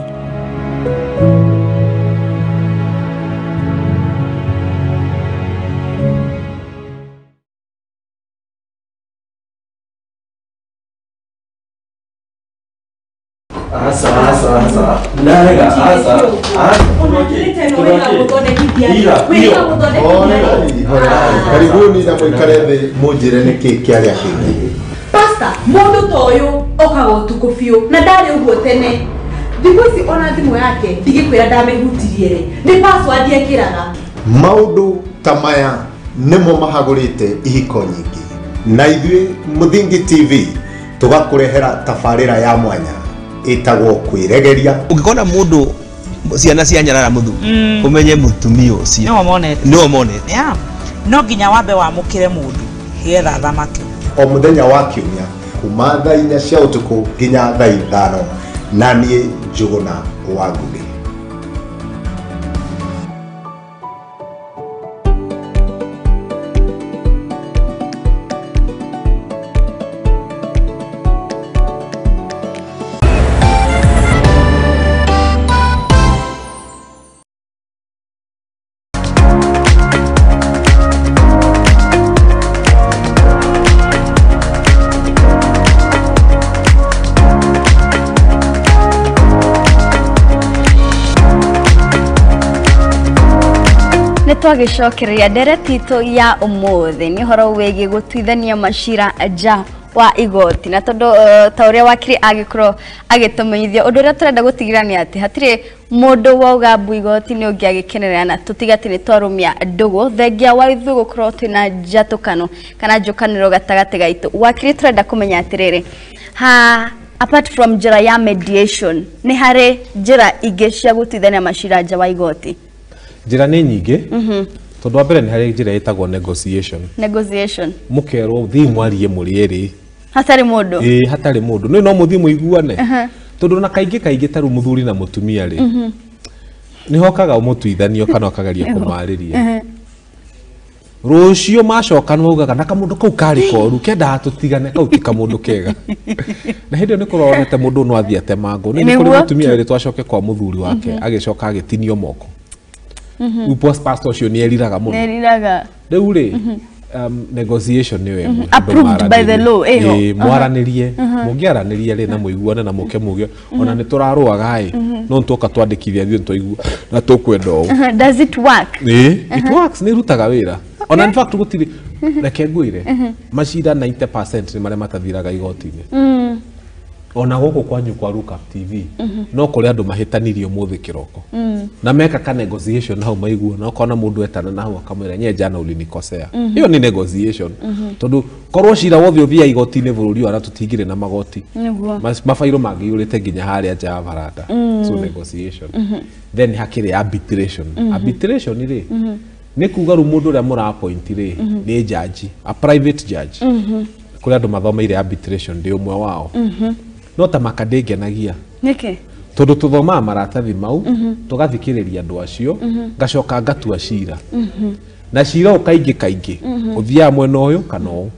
Asa. Karibuni na mũikare thĩ mũnjĩre nĩkĩ kĩarĩa kĩngĩ. Pastor, mũndũ ta ũyũ okaga ũtukũ biũ na ndarĩ ũguo tene. Thikũ ici ona thimũ yake ndigĩkwĩra ndamĩhutirie rĩ, nĩ password ekĩraga. Maũndũ ta maya nĩmo mahagũrĩte ihiko nyingĩ, na ithuĩ Mũthingi TV tũgakũrehera tabarĩra ya mwanya ĩtagwo kwĩregeria. Ũngĩkona mũndũ ciana cia nyarara mũthuri ũmenye mũtumia ũcio nĩwe monete. No nginya wambe wamũkĩre mũndũ getha thamaki. O mũthenya wa kiumia kuma thaa 4 cia ũtukũ nginya thaa 5, na niĩ Njũgũna wa Ngũgĩ. Twagĩcokereria ndereti itũ ya ũmũthĩ nĩ ũhoro wĩgiĩ gũtuithania macira nja wa igoti, na tondũ ta ũrĩa wakiri agĩkorwo agĩtũmenyithia ũndũ ũrĩa tũrenda gũtigĩrĩra nĩ atĩ hatirĩ mũndũ wauga mbu igoti nĩ ũngĩ agĩkenerera, na tũtiga atĩ nĩ twarũmia ndũgũ thengia wa ithuĩ gũkorwo twĩna njatũkano kana njũkanĩro gatagatĩ gaitũ. Wakiri, tũrenda kũmenya atĩrĩrĩ, ha apart from njĩra ya mediation nĩ harĩ njĩra ingĩ cia gũtuithania macira nja wa igoti? Njĩra nĩ nyingĩ. Tondũ wa mbere nĩ harĩ njĩra ĩtagwo negotiation. Negotiation. Mũkerwo thiĩ mwarie mũrĩ erĩ. Hatarĩ mũndũ. Ĩĩ hatarĩ mũndũ. Nĩ no mũthiĩ mũiguane. Tondũ na kaingĩ kaingĩ ta rĩu mũthuri na mũtumia rĩ, nĩ hokaga ũmũtuithanio kana ũkageria kũmarĩria. Rũciũ macoka maugaga na kamũndũ kau karĩ koru kendaga tũtigane, kau ti kamũndũ kega. Na hĩndĩ ĩyo nĩ kũronete mũndũ no athiĩ atemangwo. Nĩ kũrĩ mũtumia wĩrĩ twacoke kwa mũthuri wake agĩcoka agĩtinio moko. Upo pastor ũcio nĩ eriraga mũno. Nĩ Rĩu rĩ, negotiation nĩyo ĩmwe. Approved by the law ĩyo. Mwaranĩrie, mũngĩaranĩria rĩ na mũiguane na mũke muge ona nĩ tũrarũaga ĩ, no nĩtwoka twandĩkithia ithuĩ nĩtwaigua na tũkwenda ũũ. Does it work? Ĩĩ, it works, nĩ ĩrutaga wĩra. Ona in fact gũtirĩ, reke ngwĩre, macira 90% nĩ marĩa matathiraga igoti-inĩ. Ona gũkũ kwanyu kwa Look Up TV no kũrĩ andũ mahĩtanirie ũmũthĩ kĩroko na meka ka negotiation hau maiguo, na ũkona mũndũ etana na hau akamwĩra nye jana ulinikosea. Hiyo ni negotiation. Tondũ korwo cira wothe ũthiaga igoti-inĩ bũrũri ũyũ ona tũtingĩrĩ na magoti, mabairũ mangĩiyũrĩte nginya harĩa nja ya baranda. So negotiation. Then hakĩrĩ arbitration. Arbitration rĩ nĩ kuga rĩu mũndũ ũrĩa mũra appoint rĩ nĩ judge, a private judge. Kũrĩ andũ mathomeire arbitration, ndĩ ũmwe wao. No ta maka ndĩngenagia. Nĩkĩ? Tondũ tũthomaga maratathi mau, tũgathikĩrĩria andũ acio, ngacoka ngatua cira. Na cira ũyũ kaingĩ kaingĩ ũthiaga mwena ũyũ kana ũyũ.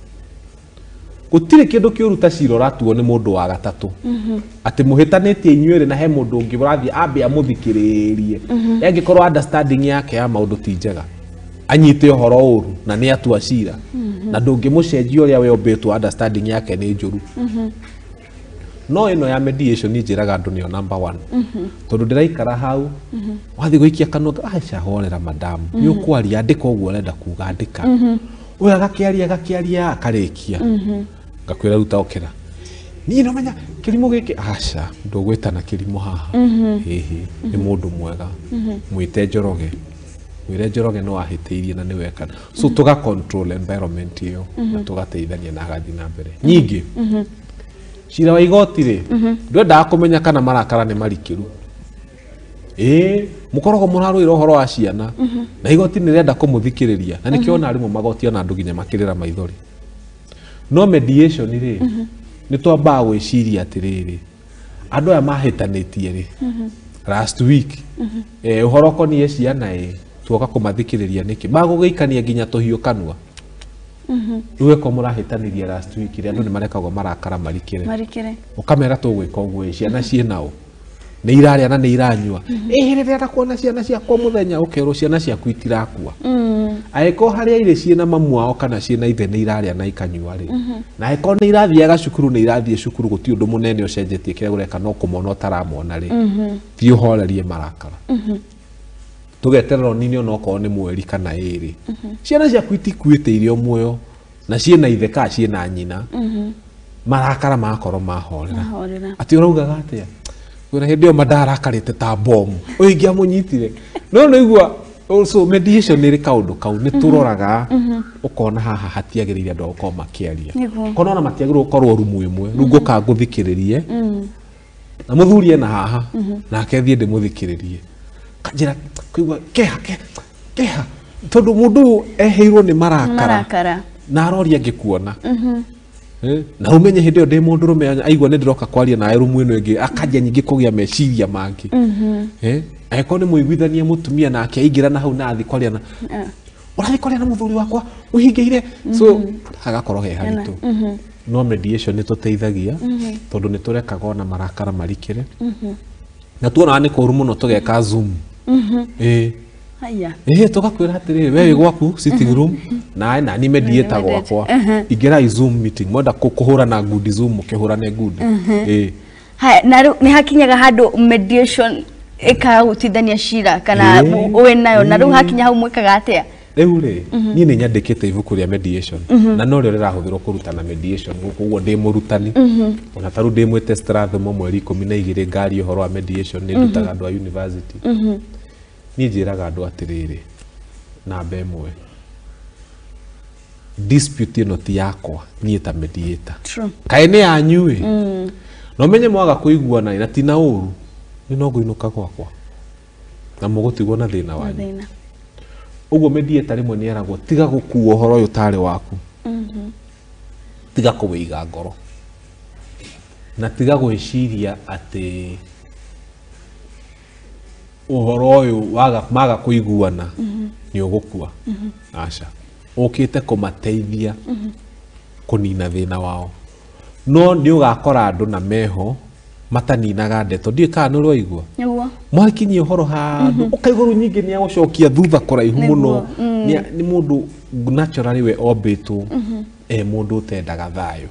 Gũtirĩ kĩndũ kĩũru ta cira ũratuo nĩ mũndũ wa gatatũ. Atĩ mũhĩtanĩtie inyuĩ erĩ na he mũndũ ũngĩ ũrathiĩ ambe amũthikĩrĩrie. Angĩkorwo understanding yake ya maũndũ ti njega, anyite ũhoro ũru na nĩ atua cira. Na ndũngĩmũcenjia ũrĩa we ũmbĩtwo, understanding yake nĩ njũru. No ĩno ya mediation niĩ njĩraga andũ nĩyo number 1. Tondũ ndĩraikara hau, wathiĩ gũikia kanua, aca horera madam, nĩ ũkwaria, andĩka ũguo ũrenda kuga, andĩka. Ũyũ agakĩaria agakĩaria akarĩkia. Ngakwĩra rĩu taũkĩra. Niĩ no menya kĩrimũ gĩkĩ, aca ndũgwĩtana kĩrimũ haha. Hĩhĩ, nĩ mũndũ mwega. Mwĩte Njoroge. Mwĩre Njoroge no ahĩtĩirie na nĩwe kana. So tũga control environment ĩyo na tũgateithania na agathiĩ na mbere. Nyingĩ, cira wa igoti rĩ, ndwendaga kũmenya kana marakara nĩ marikĩru. Ĩĩ, mũkoragwo mũrarũĩra ũhoro wa ciana na igoti nĩ rĩrenda kũmũthikĩrĩria, na nĩkĩo ona rĩmwe magoti ona andũ nginya makĩrĩra maithori. No mediation rĩ, nĩ twambaga gwĩciria atĩrĩrĩ, andũ aya mahĩtanĩtie rĩ, last week, ũhoro ũkoniĩ ciana ĩ, tuoka kũmathikĩrĩria nĩkĩ? Magũgĩikania nginya tũhiũ kanua. Rĩu eko mũrahĩtanirie last week rĩ, andũ nĩ marekagwo marakara marikĩre. Marikĩre. Ũkamera tũgwĩka ũguo ĩ, ciana ciĩ nao. Nĩ irarĩa na nĩ iranyua. Ĩhĩ rĩrĩa kuona ciana ciakwa mũthenya ũkerwo ciana ciaku itirakua. Angĩkorwo harĩa irĩ ciĩna mamu wao kana ciĩna ithe nĩ irarĩa na ikanyua rĩ. Na angĩkorwo nĩ irathiaga cukuru nĩ irathiĩ cukuru gũtirĩ ũndũ mũnene ũcenjetie kĩrĩa ũreka no kũmona ũtaramona rĩ. Thiĩ ũhorerie marakara. Tũgeterera nini onokorwo nĩ mweri kana ĩrĩ. Ciana ciaku itikuĩte irio muoyo na ciĩna ithe kana ciĩna nyina. Marakara magakorwo mahorera. Atĩ ũraugaga atĩa? Kwĩna hĩndĩ ĩyo mandarakarĩte ta bomu. Ũyũ ingĩamũnyitire. No nĩigua also mediation nĩ ĩrĩ kaũndũ kau nĩ tũroraga ũkona haha hatiagĩrĩire andũ gũkorwo makĩaria. Kona ona matiagĩrĩirwo gũkorwo rumu ĩmwe. Rĩu ngũka ngũthikĩrĩrie. Na mũthuri ena haha nake thiĩ ndĩmũthikĩrĩrie. Kanjĩra kũigua keha keha tondũ mũndũ ũyũ eheirwo nĩ marakara na aroria ngĩkuona. Na umenye hĩndĩ ĩyo ndĩ mũndũrũme aigua nĩ ndĩroka kwaria nawe rumu ĩno ĩngĩ akanjia nyingĩ kũgĩa meciria mangĩ. Angĩkorwo nĩ mũiguithanie mũtumia nake aingĩra na hau na athiĩ kwaria na ũrathiĩ kwaria na mũthuri wakwa ũhingĩire so hagakorwo he haritũ. No mediation nĩ tũteithagia tondũ nĩ tũrekaga ona marakara marikĩre. Na tuonaga nĩ kũũru mũno tũgeka Zoom. Haya. Tũgakwĩra atĩrĩrĩ we wĩ gwaku sitting room nawe nani mediator gwakwa ingĩrai Zoom meeting mwenda kũhũrana ngundi Zoom mũkĩhũrane ngundi. Haya na rĩu nĩ hakinyaga handũ mediation ĩkaga gũtuithania cira kana ũĩ nayo na rĩu hakinya hau mwĩkaga atĩa? Rĩu rĩ niĩ nĩ nyandĩkĩte ibuku rĩa mediation na norĩo rĩrahũthĩrwo kũrutana mediation gũkũ ũguo ndĩ mũrutani. Ona ta rĩu ndĩ mwĩte Strathmore mweri 12 ngari ũhoro wa mediation nĩ ndutaga andũ a university. Niĩ njĩraga andũ atĩrĩrĩ namba ĩmwe dispute ĩno ti yakwa niĩ ta mediator. Kaĩ nĩ yanyu ĩ no menye mwaga kũiguana na ti na ũru nĩ no ngũinũka gwakwa na mũgũtigwo na thĩna wanyu. Ũguo mediator rĩmwe nĩ eragwo tiga gũkua ũhoro ũyũ ũtarĩ waku. Tiga kũwĩiga ngoro na tiga gwĩciria atĩ ũhoro ũyũ waga maga kũiguana nĩ ũgũkua. Aca ũkĩte kũmateithia kũnina thĩna wao. No nĩ ũgakora andũ na meho mataninaga ndeto ndiũĩ kana nĩ ũraigua. Mwakinyia ũhoro handũ ũkaigua rĩu nyingĩ nĩ agũcokia thutha kũraihu mũno. Nĩ mũndũ naturally we ombĩtwo e mũndũ ũtendaga thayũ.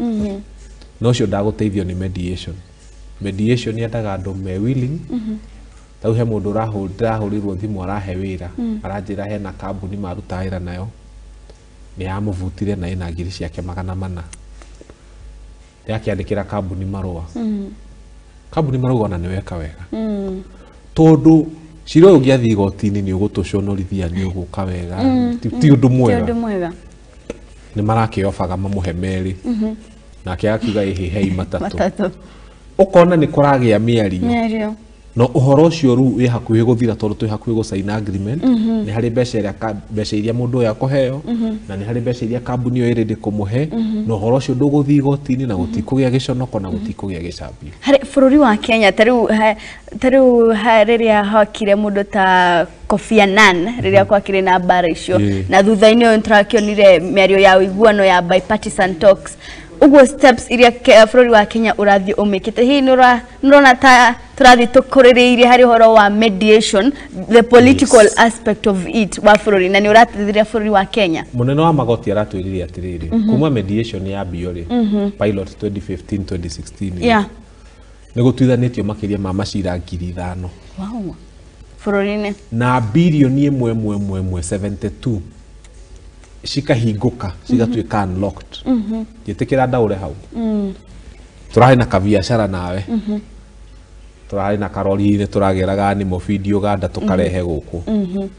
Na ũcio ndagũteithio nĩ mediation. Mediation yendaga andũ me willing. Tau he mũndũ ndĩrahũrĩrwo thimũ arahe wĩra aranjĩra hena kambuni marutaga wĩra nayo nĩ yamũbutire na ĩna ngiri ciake 400 yakĩandĩkĩra kambuni marũa. Kambuni marauga ona nĩ weka wega tondũ cira ũyũ ũngĩathiĩ igoti-inĩ nĩ ũgũtũconorithia nĩ ũgũka wega ti ũndũ mwega. Nĩ marakĩobaga mamũhe merĩ nake akiuga ĩhĩ hei matatũ. Ũkona nĩ kũragĩa mĩario no ũhoro ũcio rĩu wĩ hakuhĩ gũthira tondũ twĩ hakuhĩ gũcaina agreement. Nĩ harĩ mbeca iria mũndũ ũyũ akũheo na nĩ harĩ mbeca iria kambuni ĩyo ĩrĩ kũmũhe na ũhoro ũcio ndũgũthiĩ igoti-inĩ na gũtikũgĩa gĩconoko na gũtikũgĩa gĩcambio. Harĩ bũrũri wa Kenya ta rĩu rĩrĩa hakire mũndũ ta Kofi Annan rĩrĩa kwakĩrĩ na mbara icio na thutha-inĩ ũyũ nĩtũrakĩonire mĩario ya ũiguano ya bipartisan talks ũguo steps iria bũrũri wa Kenya ũrathiĩ ũmĩkĩte hihi nĩ ũrona ta tũrathiĩ tũkũrĩrĩirie harĩ ũhoro wa mediation the political aspect of it wa bũrũri na nĩ ũrateithĩrĩria bũrũri wa Kenya? Mũnene wa magoti aratwĩrire atĩrĩrĩ kuma mediation yambio rĩ pilot 2015 2016 nĩ gũtuithanĩtio makĩria ma macira 5,000 bũrũri-inĩ na birioni 1.172 cikahingũka cigatuĩka unlocked. Njĩtĩkĩra ndaũre hau. Tũrarĩ na kabiacara nawe tũrarĩ na karori-inĩ tũrageraga nĩmo feed Uganda tũkarehe gũkũ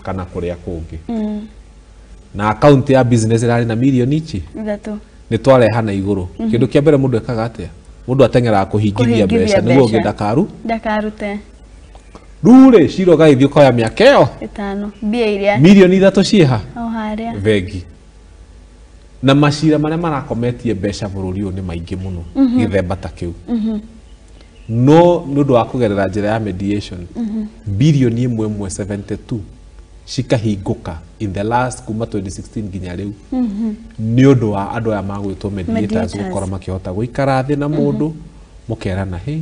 kana kũrĩa kũngĩ. Na account ya business ĩrarĩ na mirioni ici 3 nĩ twareha na igũrũ. Kĩndũ kĩa mbere mũndũ ekaga atĩa? Mũndũ ateng'eraga kũhingithia mbeca nĩguo ũngĩ ndakarute. Rĩu rĩ cira ũgagĩthiĩ ũkoya mĩaka ĩyo 5 mbia iria mirioni 3 ciĩha o harĩa bengi. Na macira marĩa marakometie mbeca bũrũri ũyũ nĩ maingĩ mũno gĩthemba ta kĩu. No nĩ ũndũ wa kũgerera njĩra ya mediation birioni 1.72 cikahingũka in the last kuma 2016 nginya rĩu nĩ ũndũ wa andũ aya magwĩtwo mediators gũkorwo makĩhota gũikara thĩ na mũndũ mũkerana hĩ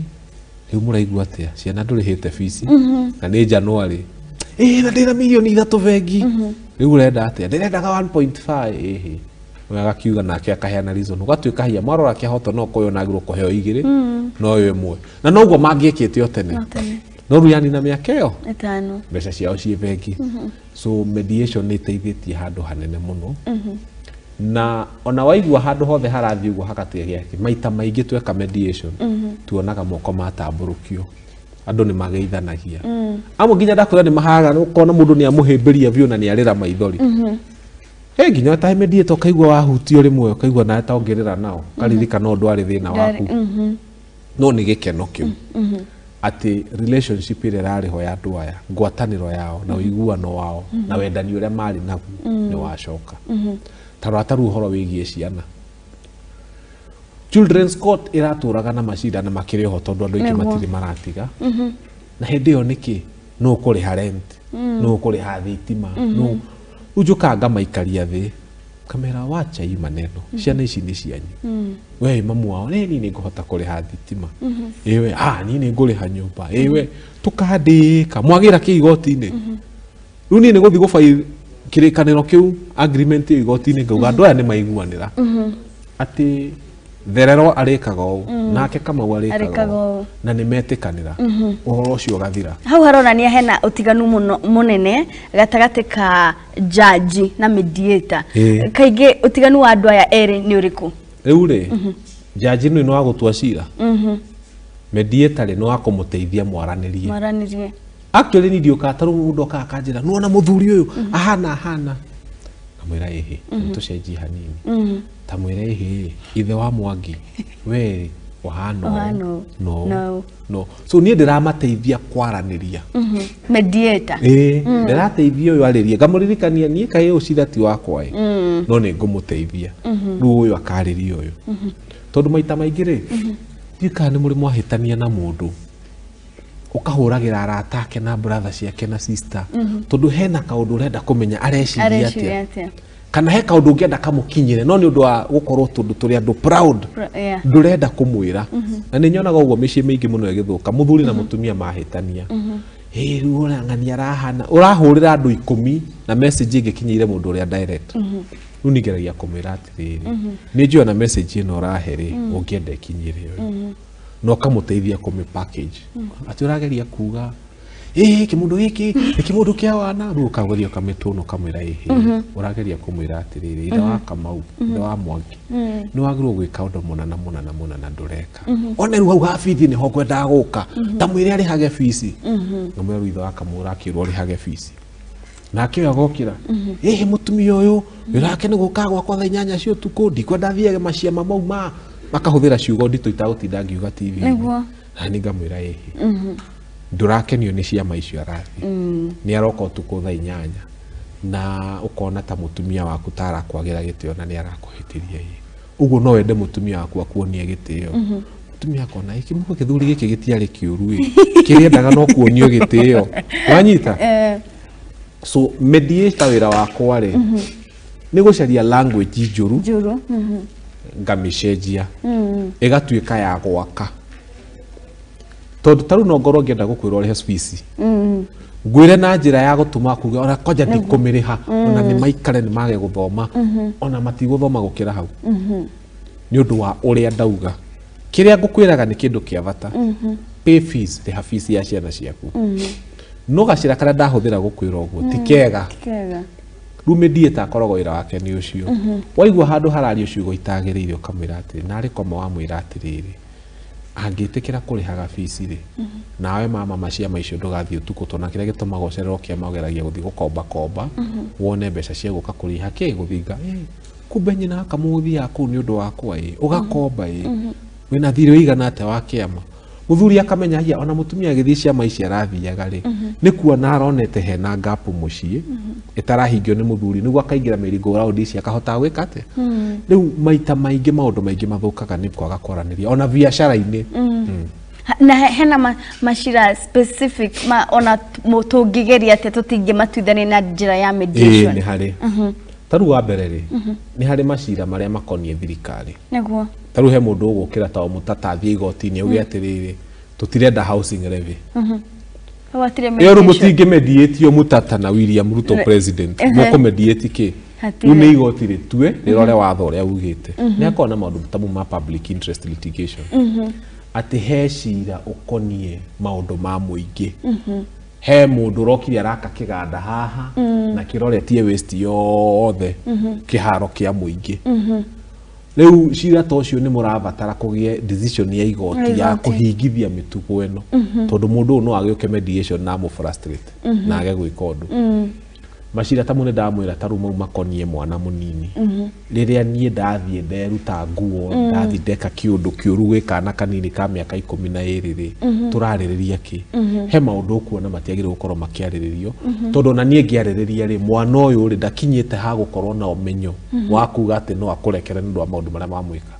Rĩu mũraigua atĩa ciana ndũrĩhĩte bici na nĩ January na ndĩna mirioni 3 bengi rĩu ũrenda atĩa ndĩrendaga 1.5 ĩhĩ we agakiuga nake akaheana reason ũgatuĩka hiya mwarora kĩhoto no kũyũ nagĩrwo kũheo 2 no yo 1 na noguo mangĩekĩte o tene no rĩu yanina mĩaka ĩyo 5 mbeca ciao ciĩ bengi. So mediation nĩ ĩteithĩtie handũ hanene mũno. Na ona waigua handũ hothe harathiĩ ũguo hagatiga maita maingĩ tweka mediation tuonaga moko matambũrũkio andũ nĩ mageithanagia amwe nginya ndakwĩra nĩ mahaga ũkona mũndũ nĩ amũhĩmbĩria biũ na nĩ arĩra maithori. Nginya ta mediator ũkaigua wahutio rĩmwe ũkaigua nawe ta ũngĩrĩra nao ũkaririkana ũndũ arĩ thĩna waku no nĩ gĩkeno kĩu atĩ relationship ĩrĩa ĩrarĩ ho ya andũ aya ngwatanĩro yao na ũiguano wao na wendani ũrĩa marĩ naguo nĩ wacoka. Tarora ta rĩu ũhoro wĩgiĩ ciana Children's Court ĩratũraga na macira na makĩrĩ oho tondũ andũ aingĩ matirĩ maratiga na hĩndĩ ĩyo nĩkĩ nũ ũkũrĩha rent nũ ũkũrĩha thitima nũ rĩu njũkaga ngamaikaria thĩ kamera wacha hii maneno ciana ici nĩ cianyu we mamu wao niĩ nĩ ngũhota kũrĩha thitima ĩwe niĩ nĩ ngũrĩha nyũmba ĩwe tũkandĩka mwagĩra kĩ igoti-inĩ rĩu niĩ nĩ gũthiĩ gũbail kĩrĩkanĩro kĩu agreement ĩyo igoti-inĩ ngauga andũ aya nĩ maiguanĩra atĩ Therero arĩkaga ũũ nake Kamau arĩkaga ũũ na nĩ metĩkanĩra ũhoro ũcio ũgathira. Hau haronania hena ũtiganu mũno mũnene gatagatĩ ka judge na mediator. Kaingĩ ũtiganu wa andũ aya erĩ nĩ ũrĩkũ? Rĩu rĩ judge nĩ wa gũtua cira mediator rĩ nĩ wa kũmũteithia mwaranĩrie. Actually ni ndiũkaga ta rĩu mũndũ okaga akanjĩra nĩwona mũthuri ũyũ ahana ngamwĩra ĩhĩ tũcenjie hanini ta mwĩre ĩhĩ ithe wa Mwangi we ũhana no no so niĩ ndĩramateithia kwaranĩria mediator ndĩrateithia ũyũ arĩrie ngamũririkania niĩ kaĩ ũyũ cira ti wakwa ĩ no nĩ ngũmũteithia rĩu ũyũ akarĩria ũyũ tondũ maita maingĩ rĩ ndiũĩ kana nĩ mũrĩ mwahĩtania na mũndũ ukahũragĩra arata ake na brother ciake na sister tondũ hena kaũndũ ũrenda kũmenya areciria atĩa kana he kaũndũ ũngĩenda kamũkinyĩre no nĩ ũndũ wa gũkorwo tondũ tũrĩ andũ proud ndũrenda kũmwĩra na nĩ nyonaga ũguo mĩciĩ mĩingĩ mũno ĩgĩthũka mũthuri na mũtumia mahĩtania rĩu ũrang'ania arahana ũrahũrĩra andũ 10 na message ĩngĩkinyĩire mũndũ ũrĩa direct rĩu nĩngeragia kũmwĩra atĩrĩrĩ nĩ njũĩ ona message ĩno ũrahe rĩ ũngĩenda ĩkinyĩre ũyũ no kamũteithia kũmĩ package atĩ ũrageria kuga kĩmũndũ gĩkĩ nĩ kĩmũndũ kĩa wana rĩu ũkageria ũkamĩtũna ũkamwĩra ĩhĩ ũrageria kũmwĩra atĩrĩrĩ ithe wa Kamau ithe wa Mwangi nĩ wagĩrĩirwo gwĩka ũndũ mũna na mũna na mũna na ndũreka one rĩu hau ha bithi nĩho ngwendaga gũka ta mwĩre arĩhage bici ngamwĩra rĩu ithe wa Kamau ũrakĩrwo ũrĩhage bici nake ũyũ agokĩra ĩhĩ mũtumia ũyũ wĩra wake nĩ gũka gwakwa thaa 8 cia ũtukũ ndikwenda athiage maciama mau ma makahũthĩra ciugo nditũ itagũtinda ngiuga TV na nĩ ngamwĩra ĩhĩ ndũrakenio nĩ ciama icio arathiĩ nĩ aroka ũtukũ thaa 8 na ũkona ta mũtumia waku ta arakwagĩra gĩtĩo na nĩ arakũhĩtĩria ĩ ũguo no wende mũtumia waku akuonie gĩtĩo mũtumia akona ĩ kĩmũndũ gĩthuri gĩkĩ gĩtiarĩ kĩũru ĩ kĩrĩendaga no kuonio gĩtĩo wanyita so mediator wĩra wakwa rĩ nĩ gũcaria language njũru ngamĩcenjia ĩgatuĩka ya gwaka tondũ ta rĩu no ngorwo ngĩenda gũkwĩra ũrĩhe bici ngwĩre na njĩra ya gũtũma kuga ona kwanja ndikũmĩrĩha ona nĩ maikare nĩ mage gũthoma ona matigũthoma gũkĩra hau nĩ ũndũ wa ũrĩa ndauga kĩrĩa ngũkwĩraga nĩ kĩndũ kĩa bata pay fees rĩha fees ya ciana ciaku no gacĩra karĩa ndahũthĩra gũkwĩra ũguo ti kega rĩu mediator akoragwo wĩra wake nĩ ũcio waigua handũ harario ciugo itagĩrĩire ũkamwĩra atĩrĩ narĩ koma wamwĩra atĩrĩrĩ angĩtĩkĩra kũrĩhaga bici rĩ nawe mama maciama icio ndũgathiĩ ũtukũ tondũ kĩrĩa gĩtũmaga ũcererwo kĩama ũgeragia gũthiĩ gũkomba komba wone mbeca cia gũka kũrĩha kĩ gũthinga kumbe nyina akamũthiaga kũu nĩ ũndũ wakwa ĩ ũgakomba ĩ wĩna thirĩ ũigana atĩa wa kĩama mũthuri akamenya hia ona mũtumia agĩthiĩ ciama ici arathiaga rĩ nĩ kuona aronete hena gap mũciĩ ĩtarahingio nĩ mũthuri nĩguo akaingĩra merry-go round ici akahota gwĩka atĩa rĩu maita maingĩ maũndũ maingĩ mathũkaga nĩ kwaga kwaranĩria ona biacara-inĩ na hena macira specific ma ona tũngĩgeria atĩa tũtingĩmatuithania na njĩra ya mediation nĩ harĩ ta rĩu wa mbere rĩ nĩ harĩ macira marĩa makoniĩ thirikari nĩguo ta rĩu he mũndũ ũgũkĩra ta mũtata athiĩ igoti-inĩ auge atĩrĩrĩ Tũtirenda housing levy. Hau hatirĩ Ĩyo rĩu mediation. Mũtingĩmediatio Mũtata na William Ruto president. Mũkũmediate kĩ? Hatirĩ. Rĩu nĩ igoti rĩtue rĩrore watho ũrĩa ugĩte. Nĩ akorwo na maũndũ ta mau ma public interest litigation, atĩ he cira ũkoniĩ maũndũ ma mũingĩ, he mũndũ ũrokire araka kĩganda haha na kĩroretie waste yothe kĩharo kĩa mũingĩ. Rĩu cira ta ũcio nĩ mũrabatara kũgĩe decision ya igoti ya Igoti. kũhingithia mĩtugo ĩno, tondũ mũndũ ũyũ no agĩũke mediation na amũ frustrate na age gwĩka ũndũ. Macira ta mau nĩ ndamwĩra, ta rĩu mau makoniĩ mwana mũnini. Rĩrĩa niĩ ndathiĩ nderuta nguo, ndathiĩ ndeka kĩũndũ kĩũru gwĩ kana kanini ka mĩaka 12 rĩ, tũrarĩrĩria kĩ? He maũndũ ũkuona matiagĩrĩirwo gũkorwo makĩarĩrĩrio, tondũ ona niĩ ngĩarĩrĩria rĩ, mwana ũyũ rĩ, ndakinyĩte ha gũkorwo na ũmenyo wa kuga atĩ no akũrekere nĩ ũndũ wa maũndũ marĩa mamwĩka.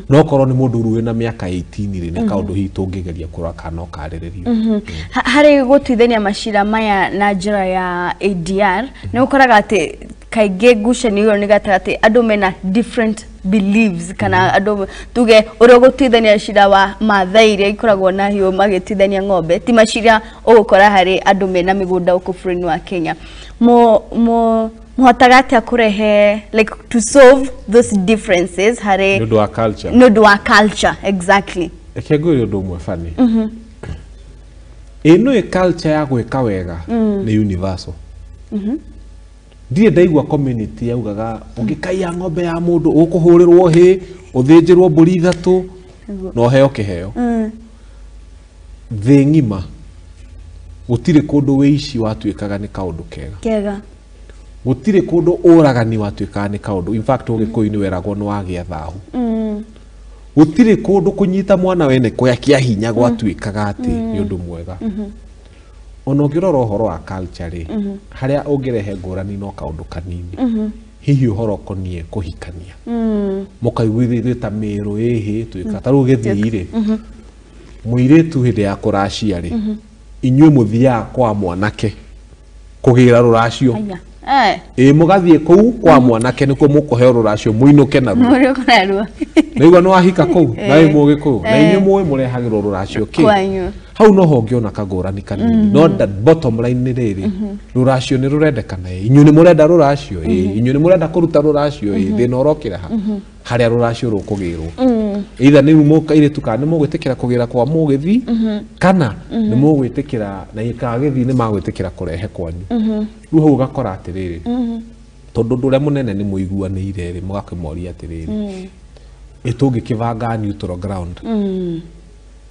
No korwo nĩ mũndũ rĩu wĩna mĩaka 18 rĩ, nĩ kaũndũ hihi tũngĩgeria kũrora kana no karĩrĩrio. Harĩ gũtuithania macira maya na njĩra ya ADR, nĩ ũkoraga atĩ kaingĩ ngucanio ĩyo nĩ gatagatĩ andũ mena different beliefs, kana andũ tuge ũrĩa ũgũtuithania cira wa Maathai iria ikoragwo na hiũ magĩtuithania ng'ombe ti macira ũgũkora harĩ andũ mena mĩgũnda gũkũ bũrũri-inĩ wa Kenya. Mo mũhotaga atĩa kũrehe, like, to solve those differences harĩ Nĩ ũndũ wa culture. Nĩ ũndũ wa culture, exactly. Reke ngwĩre ũndũ ũmwe bani. Ĩno ĩ culture ya gwĩka wega nĩ universal. Ndirĩ ndaigua community yaugaga ũngĩkaiya ng'ombe ya mũndũ ũkũhũrĩrwo hĩ, ũthĩnjĩrwo mbũri ithatũ na ũheo kĩheo. Thĩ ng'ima gũtirĩ kũndũ wĩici watuĩkaga nĩ kaũndũ kega. Kega. Gũtirĩ kũndũ ũragani watuĩkaga nĩ kaũndũ. In fact, ũgĩkũyũ-inĩ weragwo nĩ wagĩa thahu. Gũtirĩ kũndũ kũnyita mwana wene kũya kĩa hinya gwatuĩkaga atĩ nĩ ũndũ mwega. Ona ũngĩrora ũhoro wa culture rĩ, harĩa ũngĩrehe ngũrani no kaũndũ kanini, hihi ũhoro ũkoniĩ kũhikania, mũkaiguithia ithuĩ ta mĩrũ ĩhĩ twĩka ta rĩu gĩthii rĩ, mũirĩtu hĩndĩ ya kũracia rĩ, inyuĩ mũthiaga kwa mwanake kũgĩra rũracio. Aya. Eh. Ĩ, mũgathiĩ kũu kwa mwanake nĩkuo mũkũheo rũracio mũinũke naruo. Mũrĩũka narua. Naigua nĩ wahika kũu na wĩ mũgĩkũyũ na inyuĩ mũĩ mũrehagĩrwo rũracio kĩ Kwanyu. Hau noho ũngĩona kangũrani kanini, no the bottom line nĩ rĩrĩ, rũracio nĩ rũrendekana. Ĩ, inyuĩ nĩ mũrenda rũracio? Ĩ, inyuĩ nĩ mũrenda kũruta rũracio? Ĩ, thĩna ũrokĩra ha harĩa rũracio rũkũgĩrwo? Either nĩ airĩtu kana nĩ mũgwĩtĩkĩra kũgĩra kwa mũgĩthi, kana nĩ mũgwĩtĩkĩra na kana gĩthii nĩ magwĩtĩkĩra kũrehe kwanyu. Rĩu hau ũgakora atĩrĩrĩ, tondũ ũndũ ũrĩa mũnene nĩ mũiguanĩire rĩ, mũgakĩmoria atĩrĩrĩ, ĩ tũngĩkĩbanga neutral ground,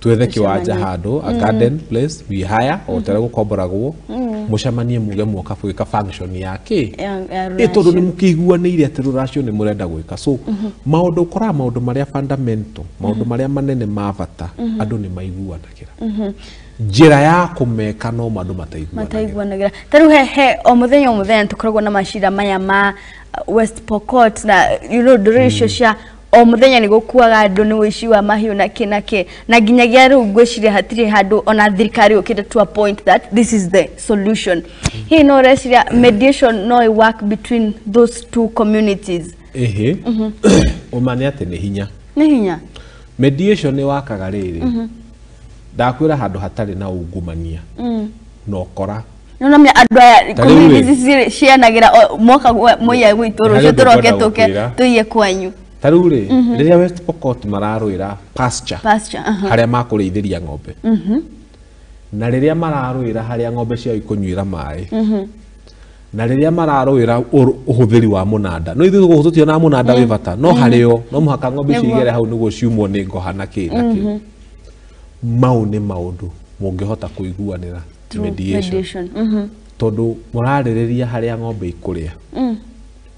twethe kĩwanja Tũcemanie. handũ, a garden place we hire o ta ũrĩa gũkomboragwo, mũcemanie muge mwoka gwĩka function ya kĩ. Ya Ĩ, tondũ nĩ rũracio. mũkĩiguanĩire atĩ rũracio nĩ mũrenda gwĩka, so maũndũ ũkoraga maũndũ marĩa fundamental, maũndũ marĩa manene ma bata, andũ nĩ maiguanagĩra. Njĩra ya kũmeka no andũ mataiguanagĩra. Mataiguanagĩra. Ta rĩu he o mũthenya o mũthenya tũkoragwo na macira maya ma West Pokot na ndũrĩrĩ icio cia o mũthenya nĩ gũkuaga andũ nĩ ũici wa mahiũ na kĩ na kĩ, na nginyagia rĩu ngwĩciria hatirĩ handũ ona thirikari yũkĩte to a point that this is the solution. Hihi no ũreciria mediation no ĩ work between those two communities? Ĩhĩ, ũma nĩ atĩ nĩ hinya. Nĩ hinya. Mediation nĩ wakaga rĩrĩ, ndakwĩra handũ hatarĩ na ungumania na ũkora. Nĩ andũ aya Ta rĩu rĩ. communities ici cianagĩra moka mũiye gwitũ, Harĩ rũciũ ũndũ tũroke ngwenda tũke gũkwĩra. tũiye kwanyu. Ta rĩu rĩ, rĩrĩa West Pokot mararũĩra pasture, Pasture, aha. harĩa makũrĩithĩria ng'ombe, na rĩrĩa mararũĩra harĩa ng'ombe ciao ikũnyuĩra maĩ, na rĩrĩa mararũĩra ũhũthĩri wa mũnanda, no ithuĩ gũkũ tũtionaga mũnanda wĩ bata, no harĩo no mũhaka ng'ombe icio igere hau nĩguo ciumwo nĩ ngoha na kĩ na kĩ. Mau nĩ maũndũ mũngĩhota kũiguanĩra Through mediation, mediation. Tondũ mũrarĩrĩria harĩa ng'ombe ikũrĩa,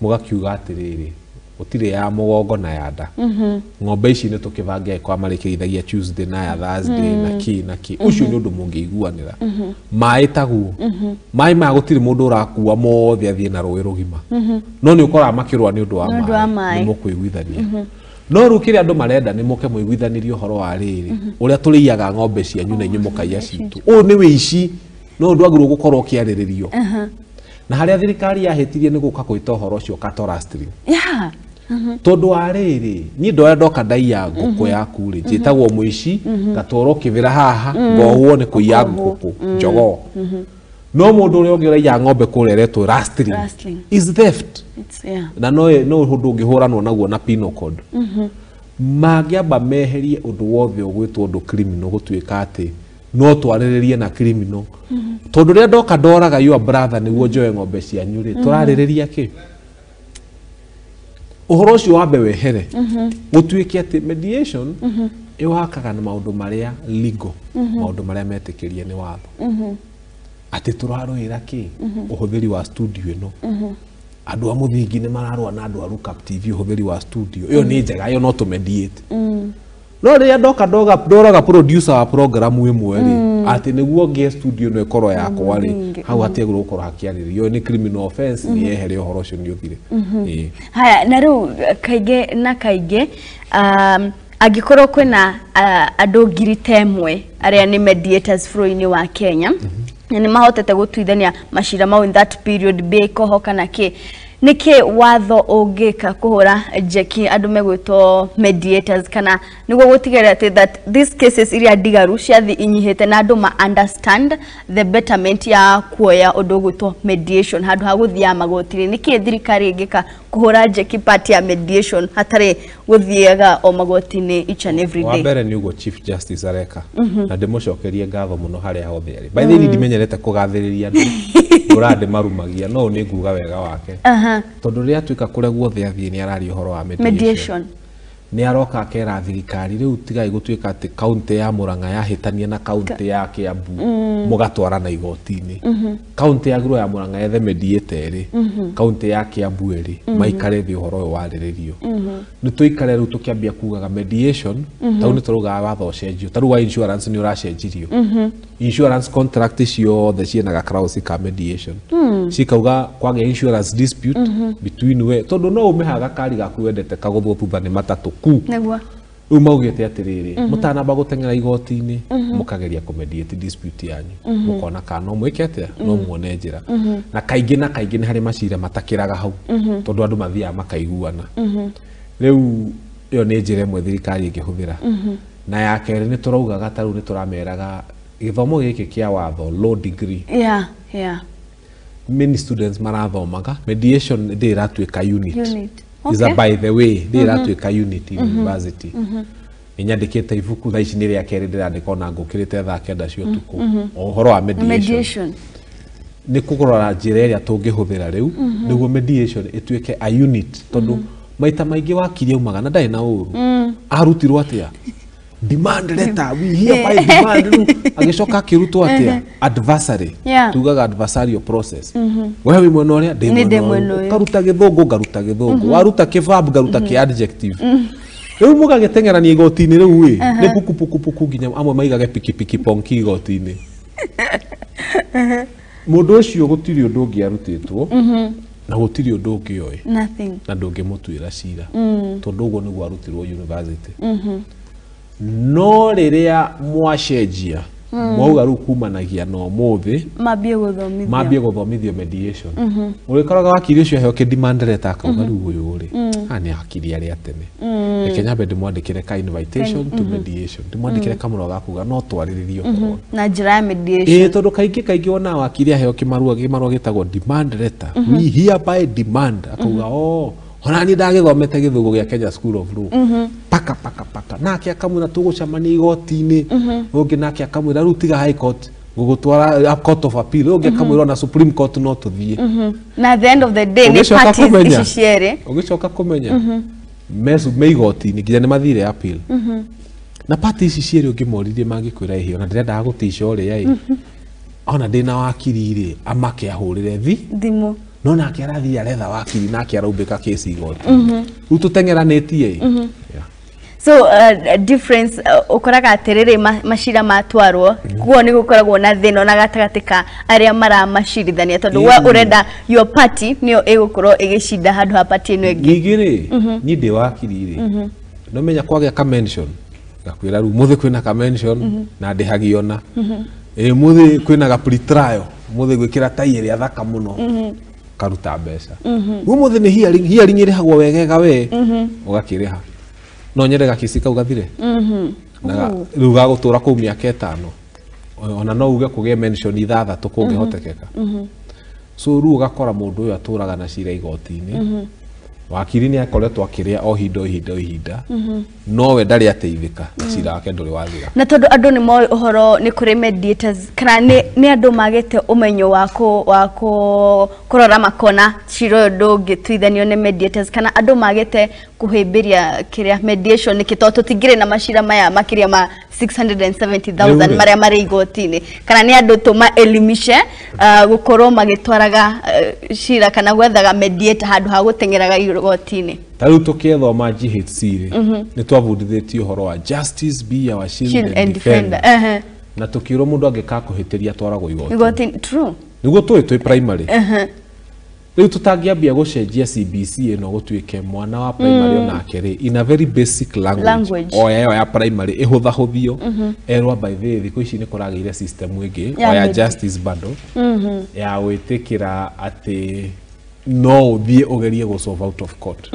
mũgakiuga atĩrĩrĩ, gũtirĩ ya mũgongo na ya nda. Ng'ombe ici nĩ tũkĩbange kwa marĩkĩrithagia Tuesday na ya Thursday na kĩ na kĩ. Ũcio nĩ ũndũ mũngĩiguanĩra. Maĩ taguo, maĩ maya gũtirĩ mũndũ ũrakua mothe athiĩ na rũĩ rũgima, no nĩ ũkoraga makĩrũa nĩ ũndũ wa Nĩ ũndũ wa maĩ. maĩ. Nĩ mũkũiguithania, no rĩu kĩrĩa andũ marenda nĩ mũke mũiguithanĩrie ũhoro wa rĩrĩ, ũrĩa tũrĩiyaga ng'ombe cianyu na inyuĩ mũkaiya citũ. Ũyũ nĩ wĩici, no ũndũ wagĩrĩirwo gũkorwo ũkĩarĩrĩrio. Na harĩa thirikari yahĩtirie nĩ gũka gwĩta ũhoro ũcio cattle rustling. Tondũ wa rĩrĩ, niĩ ndoya ndoka ndaiya ngũkũ yaku rĩ, njĩtagwo mũici, ngatwarwo kĩbĩra haha, ngohwo nĩ kũiya ngũkũ, njogoo. No mũndũ ũrĩa ũngĩ ũraiya ng'ombe kũrĩa aretwo rustling. Is theft. Na no no ũndũ ũngĩhũranwo naguo na penal code. Mangĩamba meherie ũndũ wothe ũgwĩtwo ũndũ criminal, gũtuĩka atĩ no twarĩrĩrie na criminal. Tondũ rĩrĩa ndoka ndoraga your brother nĩguo njoe ng'ombe cianyu rĩ, tũrarĩrĩria kĩ? Ũhoro ũcio wambe wehere, gũtuĩke atĩ mediation ĩwakaga na maũndũ marĩa legal, maũndũ marĩa metĩkĩrie nĩ watho. Atĩ tũrarũĩra kĩ? Ũhũthĩri wa studio ĩno. Andũ a mũthingi nĩ mararũa na andũ a Look Up TV ũhũthĩri wa studio ĩyo nĩ njega, ĩyo no tũmediate. No rĩrĩa ndoka ndoraga producer wa program ĩmwe rĩ, atĩ nĩguo ngĩe studio ĩno ĩkorwo yakwa rĩ, hau hatiagĩrĩirwo gũkorwo hakĩarĩrĩrio. Ĩyo nĩ criminal offense, nĩ yehere, ũhoro ũcio nĩ ũthire. Ĩĩ. Haya, na rĩu kaingĩ na kaingĩ, angĩkorwo kwĩna andũ 10,000 arĩa nĩ mediators bũrũri-inĩ wa Kenya, na nĩ mahotete gũtuithania macira mau in that period, be koho kana kĩ, nĩkĩ watho ũngĩka kũhũra njeki andũ megwĩtwo mediators, kana nĩguo gũtigĩrĩra atĩ that these cases iria ndigaru ciathi inyihĩte na andũ ma understand the betterment ya kuoya ũndũ ũgwĩtwo mediation handũ ha gũthiaga magoti-inĩ? Nĩkĩ thirikari ĩngĩka kũhũra njeki part ya mediation hatarĩ gũthiaga o magoti-inĩ each and every Wa day? mbere nĩ ũguo Chief Justice areka, na ndĩmũcokerie ngatho mũno harĩa hothe arĩ. By the way, ndimenyerete kũgathĩrĩria andũ, ndũra ndĩmarumagia, no nĩ nguga wega wake, tondũ rĩrĩa atuĩka kũrĩa guothe athiĩ nĩ araria ũhoro wa mediation. Mediation. Nĩ aroka akera thirikari, rĩu tigai gũtuĩka atĩ kaunti ya Murang'a yahĩtania na kaunti ya Kiambu, mũgatwarana igoti-inĩ. Kaunti ya ya Murang'a yethe mediator ĩrĩ, kaunti ya Kiambu ĩrĩ, maikare thĩ, ũhoro ũyũ warĩrĩrio. Nĩ tũikare rĩu tũkĩambia kugaga mediation. Tau nĩ tũraugaga watho ũcenjio, ta rĩu wa insurance nĩ ũracenjirio. Insurance contract ciothe ciĩna ga clause ka mediation, cikauga kwagĩa insurance dispute between we, tondũ no ũmehaga gakari gaku wendete kagũthwo thutha nĩ matatũ ku. Rĩu maugĩte atĩrĩrĩ, mũtanamba gũteng'era igoti-inĩ, mũkageria kũmediate dispute yanyu, mũkona kana no mwĩke atĩa, no muone njĩra. Na kaingĩ na kaingĩ nĩ harĩ macira matakĩraga hau, tondũ andũ mathiaga makaiguana. Rĩu ĩyo nĩ njĩra ĩmwe thirikari ĩngĩhũthĩra. Na ya kerĩ, nĩ tũraugaga, ta rĩu nĩ tũrameraga gĩthomo gĩkĩ kĩa watho, law degree, many students marathomaga mediation ndĩ ĩratuĩka unit. Unit. Is a by the way, ndĩ ĩratuĩka unit in university. Nĩ nyandĩkĩte ibuku, thaa ici nĩ rĩa kerĩ ndĩrandĩka, ona ngũkĩrĩte thaa 9 cia ũtukũ, o ũhoro wa mediation. Mediation. Nĩ kũrora njĩra ĩrĩa tũngĩhũthĩra rĩu nĩguo mediation ĩtuĩke a unit, tondũ maita maingĩ wakiri aumaga na ndarĩ na ũru. Arutirwo atĩa? Demand letter, we hereby demand. Rĩu agĩcoka akĩrutwo atĩa? Adversary. Tugaga adversarial process. We wĩ mwena ũrĩa, ndĩ Nĩ ndĩ mwena mwena ũyũ. ũyũ. Ũkaruta gĩthũngũ, ngaruta gĩthũngũ, waruta kĩverb, ngaruta kĩ adjective. Rĩu mũgagĩteng'erania igoti-inĩ rĩu ĩ, nĩ puku puku puku, nginya amwe maigage pikipiki ponki igoti-inĩ. Mũndũ ũcio gũtirĩ ũndũ ũngĩ arutĩtwo, na gũtirĩ ũndũ ũngĩ oĩ, Nothing. na ndũngĩmũtuĩra cira, tondũ ũguo nĩguo arutirwo university. No rĩrĩa mwacenjia, mwauga rĩu kumanagia na ũmũthĩ mambie gũthomithio, mambie gũthomithio mediation, ũrĩkoraga wakiri ũcio aheo kĩ-demand letter akauga, rĩu ũyũ rĩ, aya nĩ akiri arĩa tene, reke nyambe ndĩmwandĩkĩre ka invitation to mediation, ndĩmwandĩkĩre kamũro ga kuga no twarĩrĩrie ũhoro na njĩra ya mediation. Ĩĩ, tondũ kaingĩ kaingĩ wonaga wakiri aheo kĩmarũa gĩtagwo demand letter, we hereby demand, akauga, oh, ona niĩ ndagĩthomete gĩthũngũ gĩa Kenya School of Law. Paka paka paka, nake akamwĩra tũgũcemania igoti-inĩ. Ũngĩ nake akamwĩra rĩu tiga high court, ngũgũtwara court of appeal. Ũngĩ akamwĩra ona Supreme Court no tũthiĩ. Na at the end of the day nĩ Ũgĩcoka parties kũmenya. ici cierĩ. Ũgĩcoka kũmenya me igoti-inĩ nginya nĩ mathire appeal, na party ici cierĩ ũngĩmoririe mangĩkwĩra, ĩhĩ, ona ndĩrendaga gũtica ũrĩa ĩ, ona ndĩna wakiri rĩ, amake ahũrĩre thi thimũ. No nake arathiĩ aretha wakiri, nake araumbĩka kesi igoti. Rĩu tũteng'eranĩtie ĩ. So difference, ũkoraga atĩrĩrĩ, macira matwarwo kuo nĩ gũkoragwo na thĩna ona gatagatĩ ka arĩa maramacirithania, tondũ we ũrenda your party nĩyo ĩgũkorwo ĩgĩcinda handũ ha party ĩno ĩngĩ. Ningĩ rĩ, niĩ ndĩ wakiri rĩ, no menya kwagĩa ka mention, ngakwĩra rĩu mũthĩ kwĩna ka mention na ndĩhagio na ĩ mũthĩ kwĩna ga pre-trial, mũthĩ gwĩkĩra tai ĩrĩa thaka mũno. Ũkaruta mbeca. Ũmũthĩ nĩ hearing, hearing ĩrĩhagwo wegega we. Ũgakĩrĩha. No nyende gakĩci kau gathire. Na rĩu gagũtũra kũu mĩaka 5. Ona no uge kũgĩe mention 6 kũngĩhotekeka. So rĩu ũgakora mũndũ ũyũ atũraga na cira igoti-inĩ. Wakiri nĩ akoretwo akĩrĩa o ihinda o ihinda o ihinda. Nowe ndarĩ ateithĩka na cira wake ndũrĩ wathira. Na tondũ andũ nĩ moĩ ũhoro nĩ kũrĩ mediators kana nĩ andũ magĩte ũmenyo wa kũrora makona cira ũyũ ndũngĩtuithanio nĩ mediators, kana andũ magĩte kũhĩmbĩria kĩrĩa mediation nĩkĩ, tondũ tũtingĩrĩ na macira maya makĩria ma 670,000 marĩa marĩ igoti-inĩ, kana nĩ andũ tũmaelimishe gũkorwo magĩtwaraga cira kana gwethaga mediator handũ ha gũteng'eraga igoti-inĩ. Ta rĩu tũkĩthoma GHC rĩ, nĩ twabundithĩtio ũhoro wa justice be our shield and defender. Na tũkĩrwo mũndũ angĩkakũhĩtĩria atwaragwo igoti-inĩ. True. Nĩguo tũĩ twĩ primary. Rĩu tũtangĩambia gũcenjia CBC ĩno gũtuĩke mwana wa primary onake rĩ, in a very basic language oya ĩyo ya primary ĩhũthahũthio, erwo by the way thikũ ici nĩ kũragĩire system ĩngĩ oya justice bado ya gwĩtĩkĩra atĩ no ũthiĩ ũgerie gũ solve out of court.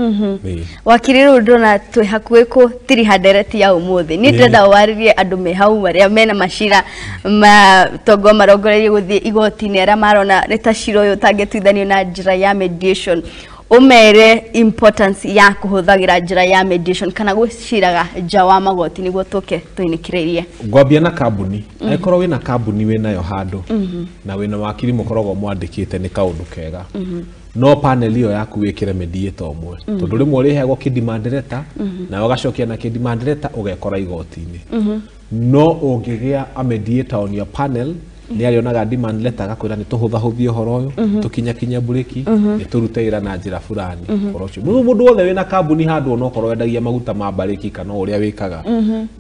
Wakiri rĩu ndona twĩ hakuhĩ kũtiriha ndereti ya ũmũthĩ. Niĩ ndĩrenda warĩrie andũ me hau arĩa mena macira matongo marongoreirie gũthiĩ igoti-inĩ, arĩa marona nĩ ta cira ũyũ ũtangĩtuithanio na njĩra ya mediation, ũmere importance ya kũhũthagĩra njĩra ya mediation kana gũciraga nja wa magoti nĩguo tũke tũinĩkĩrĩrie. Ngwambia na kambuni. Angĩkorwo wĩna kambuni wĩnayo handũ na wĩna wakiri mũkoragwo mwandĩkĩte nĩ kaũndũ kega. No panel ĩyo yaku wĩkĩre mediator ũmwe, tondũ rĩmwe ũrĩheagwo kĩ-demand letter na ũgacokia na kĩ-demand letter ũgekora igoti-inĩ. No ũngĩgĩa a mediator on your panel, nĩ arĩonaga demand letter agakwĩra nĩ tũhũthahũthie ũhoro ũyũ, tũkinyakinye mburĩki, nĩ tũrute wĩra na njĩra fulani. Ũhoro ũcio mũndũ wothe wĩna kambuni handũ onokorwo wendagia maguta ma mbarĩki kana ũrĩa wĩkaga,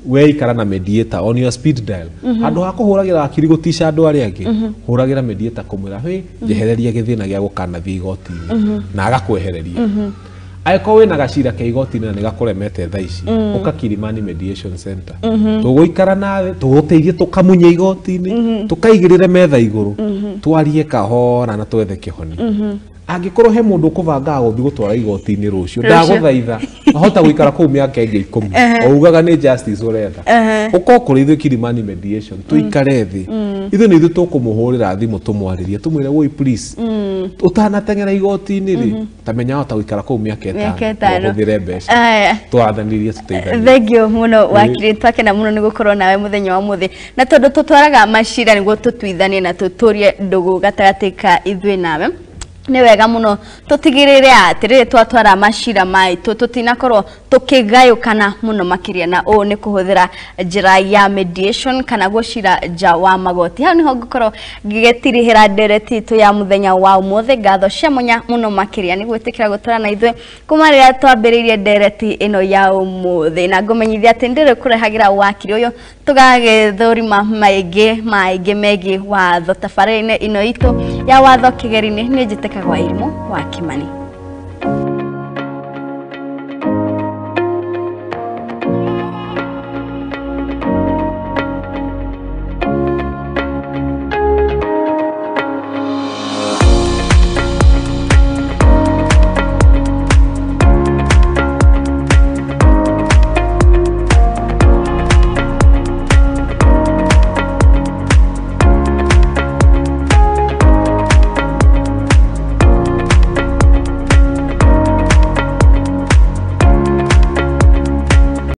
weikara na mediator on your speed dial. Handũ ha kũhũragĩra wakiri gũtica andũ arĩa angĩ, hũragĩra mediator kũmwĩra hĩ njehereria gĩthĩna gĩa gũkanathiĩ igoti-inĩ, na agakwehereria. Angĩkorwo wĩna gacira ke igoti-inĩ na nĩgakũremete thaa ici, ũka Kilimani Mediation Center. Tũgũikara nawe, tũgũteithie tũkamunye igoti-inĩ, tũkaigĩrĩre metha igũrũ, twarie kahora na twethe kĩhonia. Angĩkorwo he mũndũ ũkũbangaga gũthiĩ gũtwara igoti-inĩ rũciũ, ndagũthaitha, ahota gũikara kũu mĩaka ĩngĩ 10, o ugaga nĩ justice ũretha. Ũka kũrĩ ithuĩ Kilimani Mediation, tũikare thĩ. Ithuĩ nĩ ithuĩ tũkũmũhũrĩra thimũ tũmwarĩrie, tũmwĩre woi please, ũtanateng'era igoti-inĩ rĩ, ta menya wahota gũikara kũu mĩaka 5, ũhũthĩre mbeca. Twathanĩrie tũteithanie. Thank you mũno wakiri, twakena mũno nĩ gũkorwo nawe mũthenya wa ũmũthĩ. Na tondũ tũtwaraga macira nĩguo tũtuithanie na tũtũrie ndũgũ gatagatĩ ka ithuĩ nawe, nĩ wega mũno tũtigĩrĩre atĩ rĩrĩa twatwara macira maitũ tũtinakorwo tũkĩgayũkana mũno makĩria, na ũũ nĩ kũhũthĩra njĩra ya mediation kana gũcira nja wa magoti. Hau nĩho ngũkorwo ngĩgĩtirihĩra ndereti itũ ya mũthenya wa ũmũthĩ. Ngatho cia mwanya mũno makĩria nĩ gwĩtĩkĩra gũtwara na ithuĩ kuma rĩrĩa twambĩrĩirie ndereti ĩno ya ũmũthĩ, na ngũmenyithia atĩ ndĩrĩ kũrehagĩra wakiri ũyũ tũgagĩthũrima maingĩ maingĩ megiĩ watho tabarĩra-inĩ ĩno itũ ya watho kĩgeri-inĩ. Niĩ njĩtĩkagwo Irimũ wa Kimani.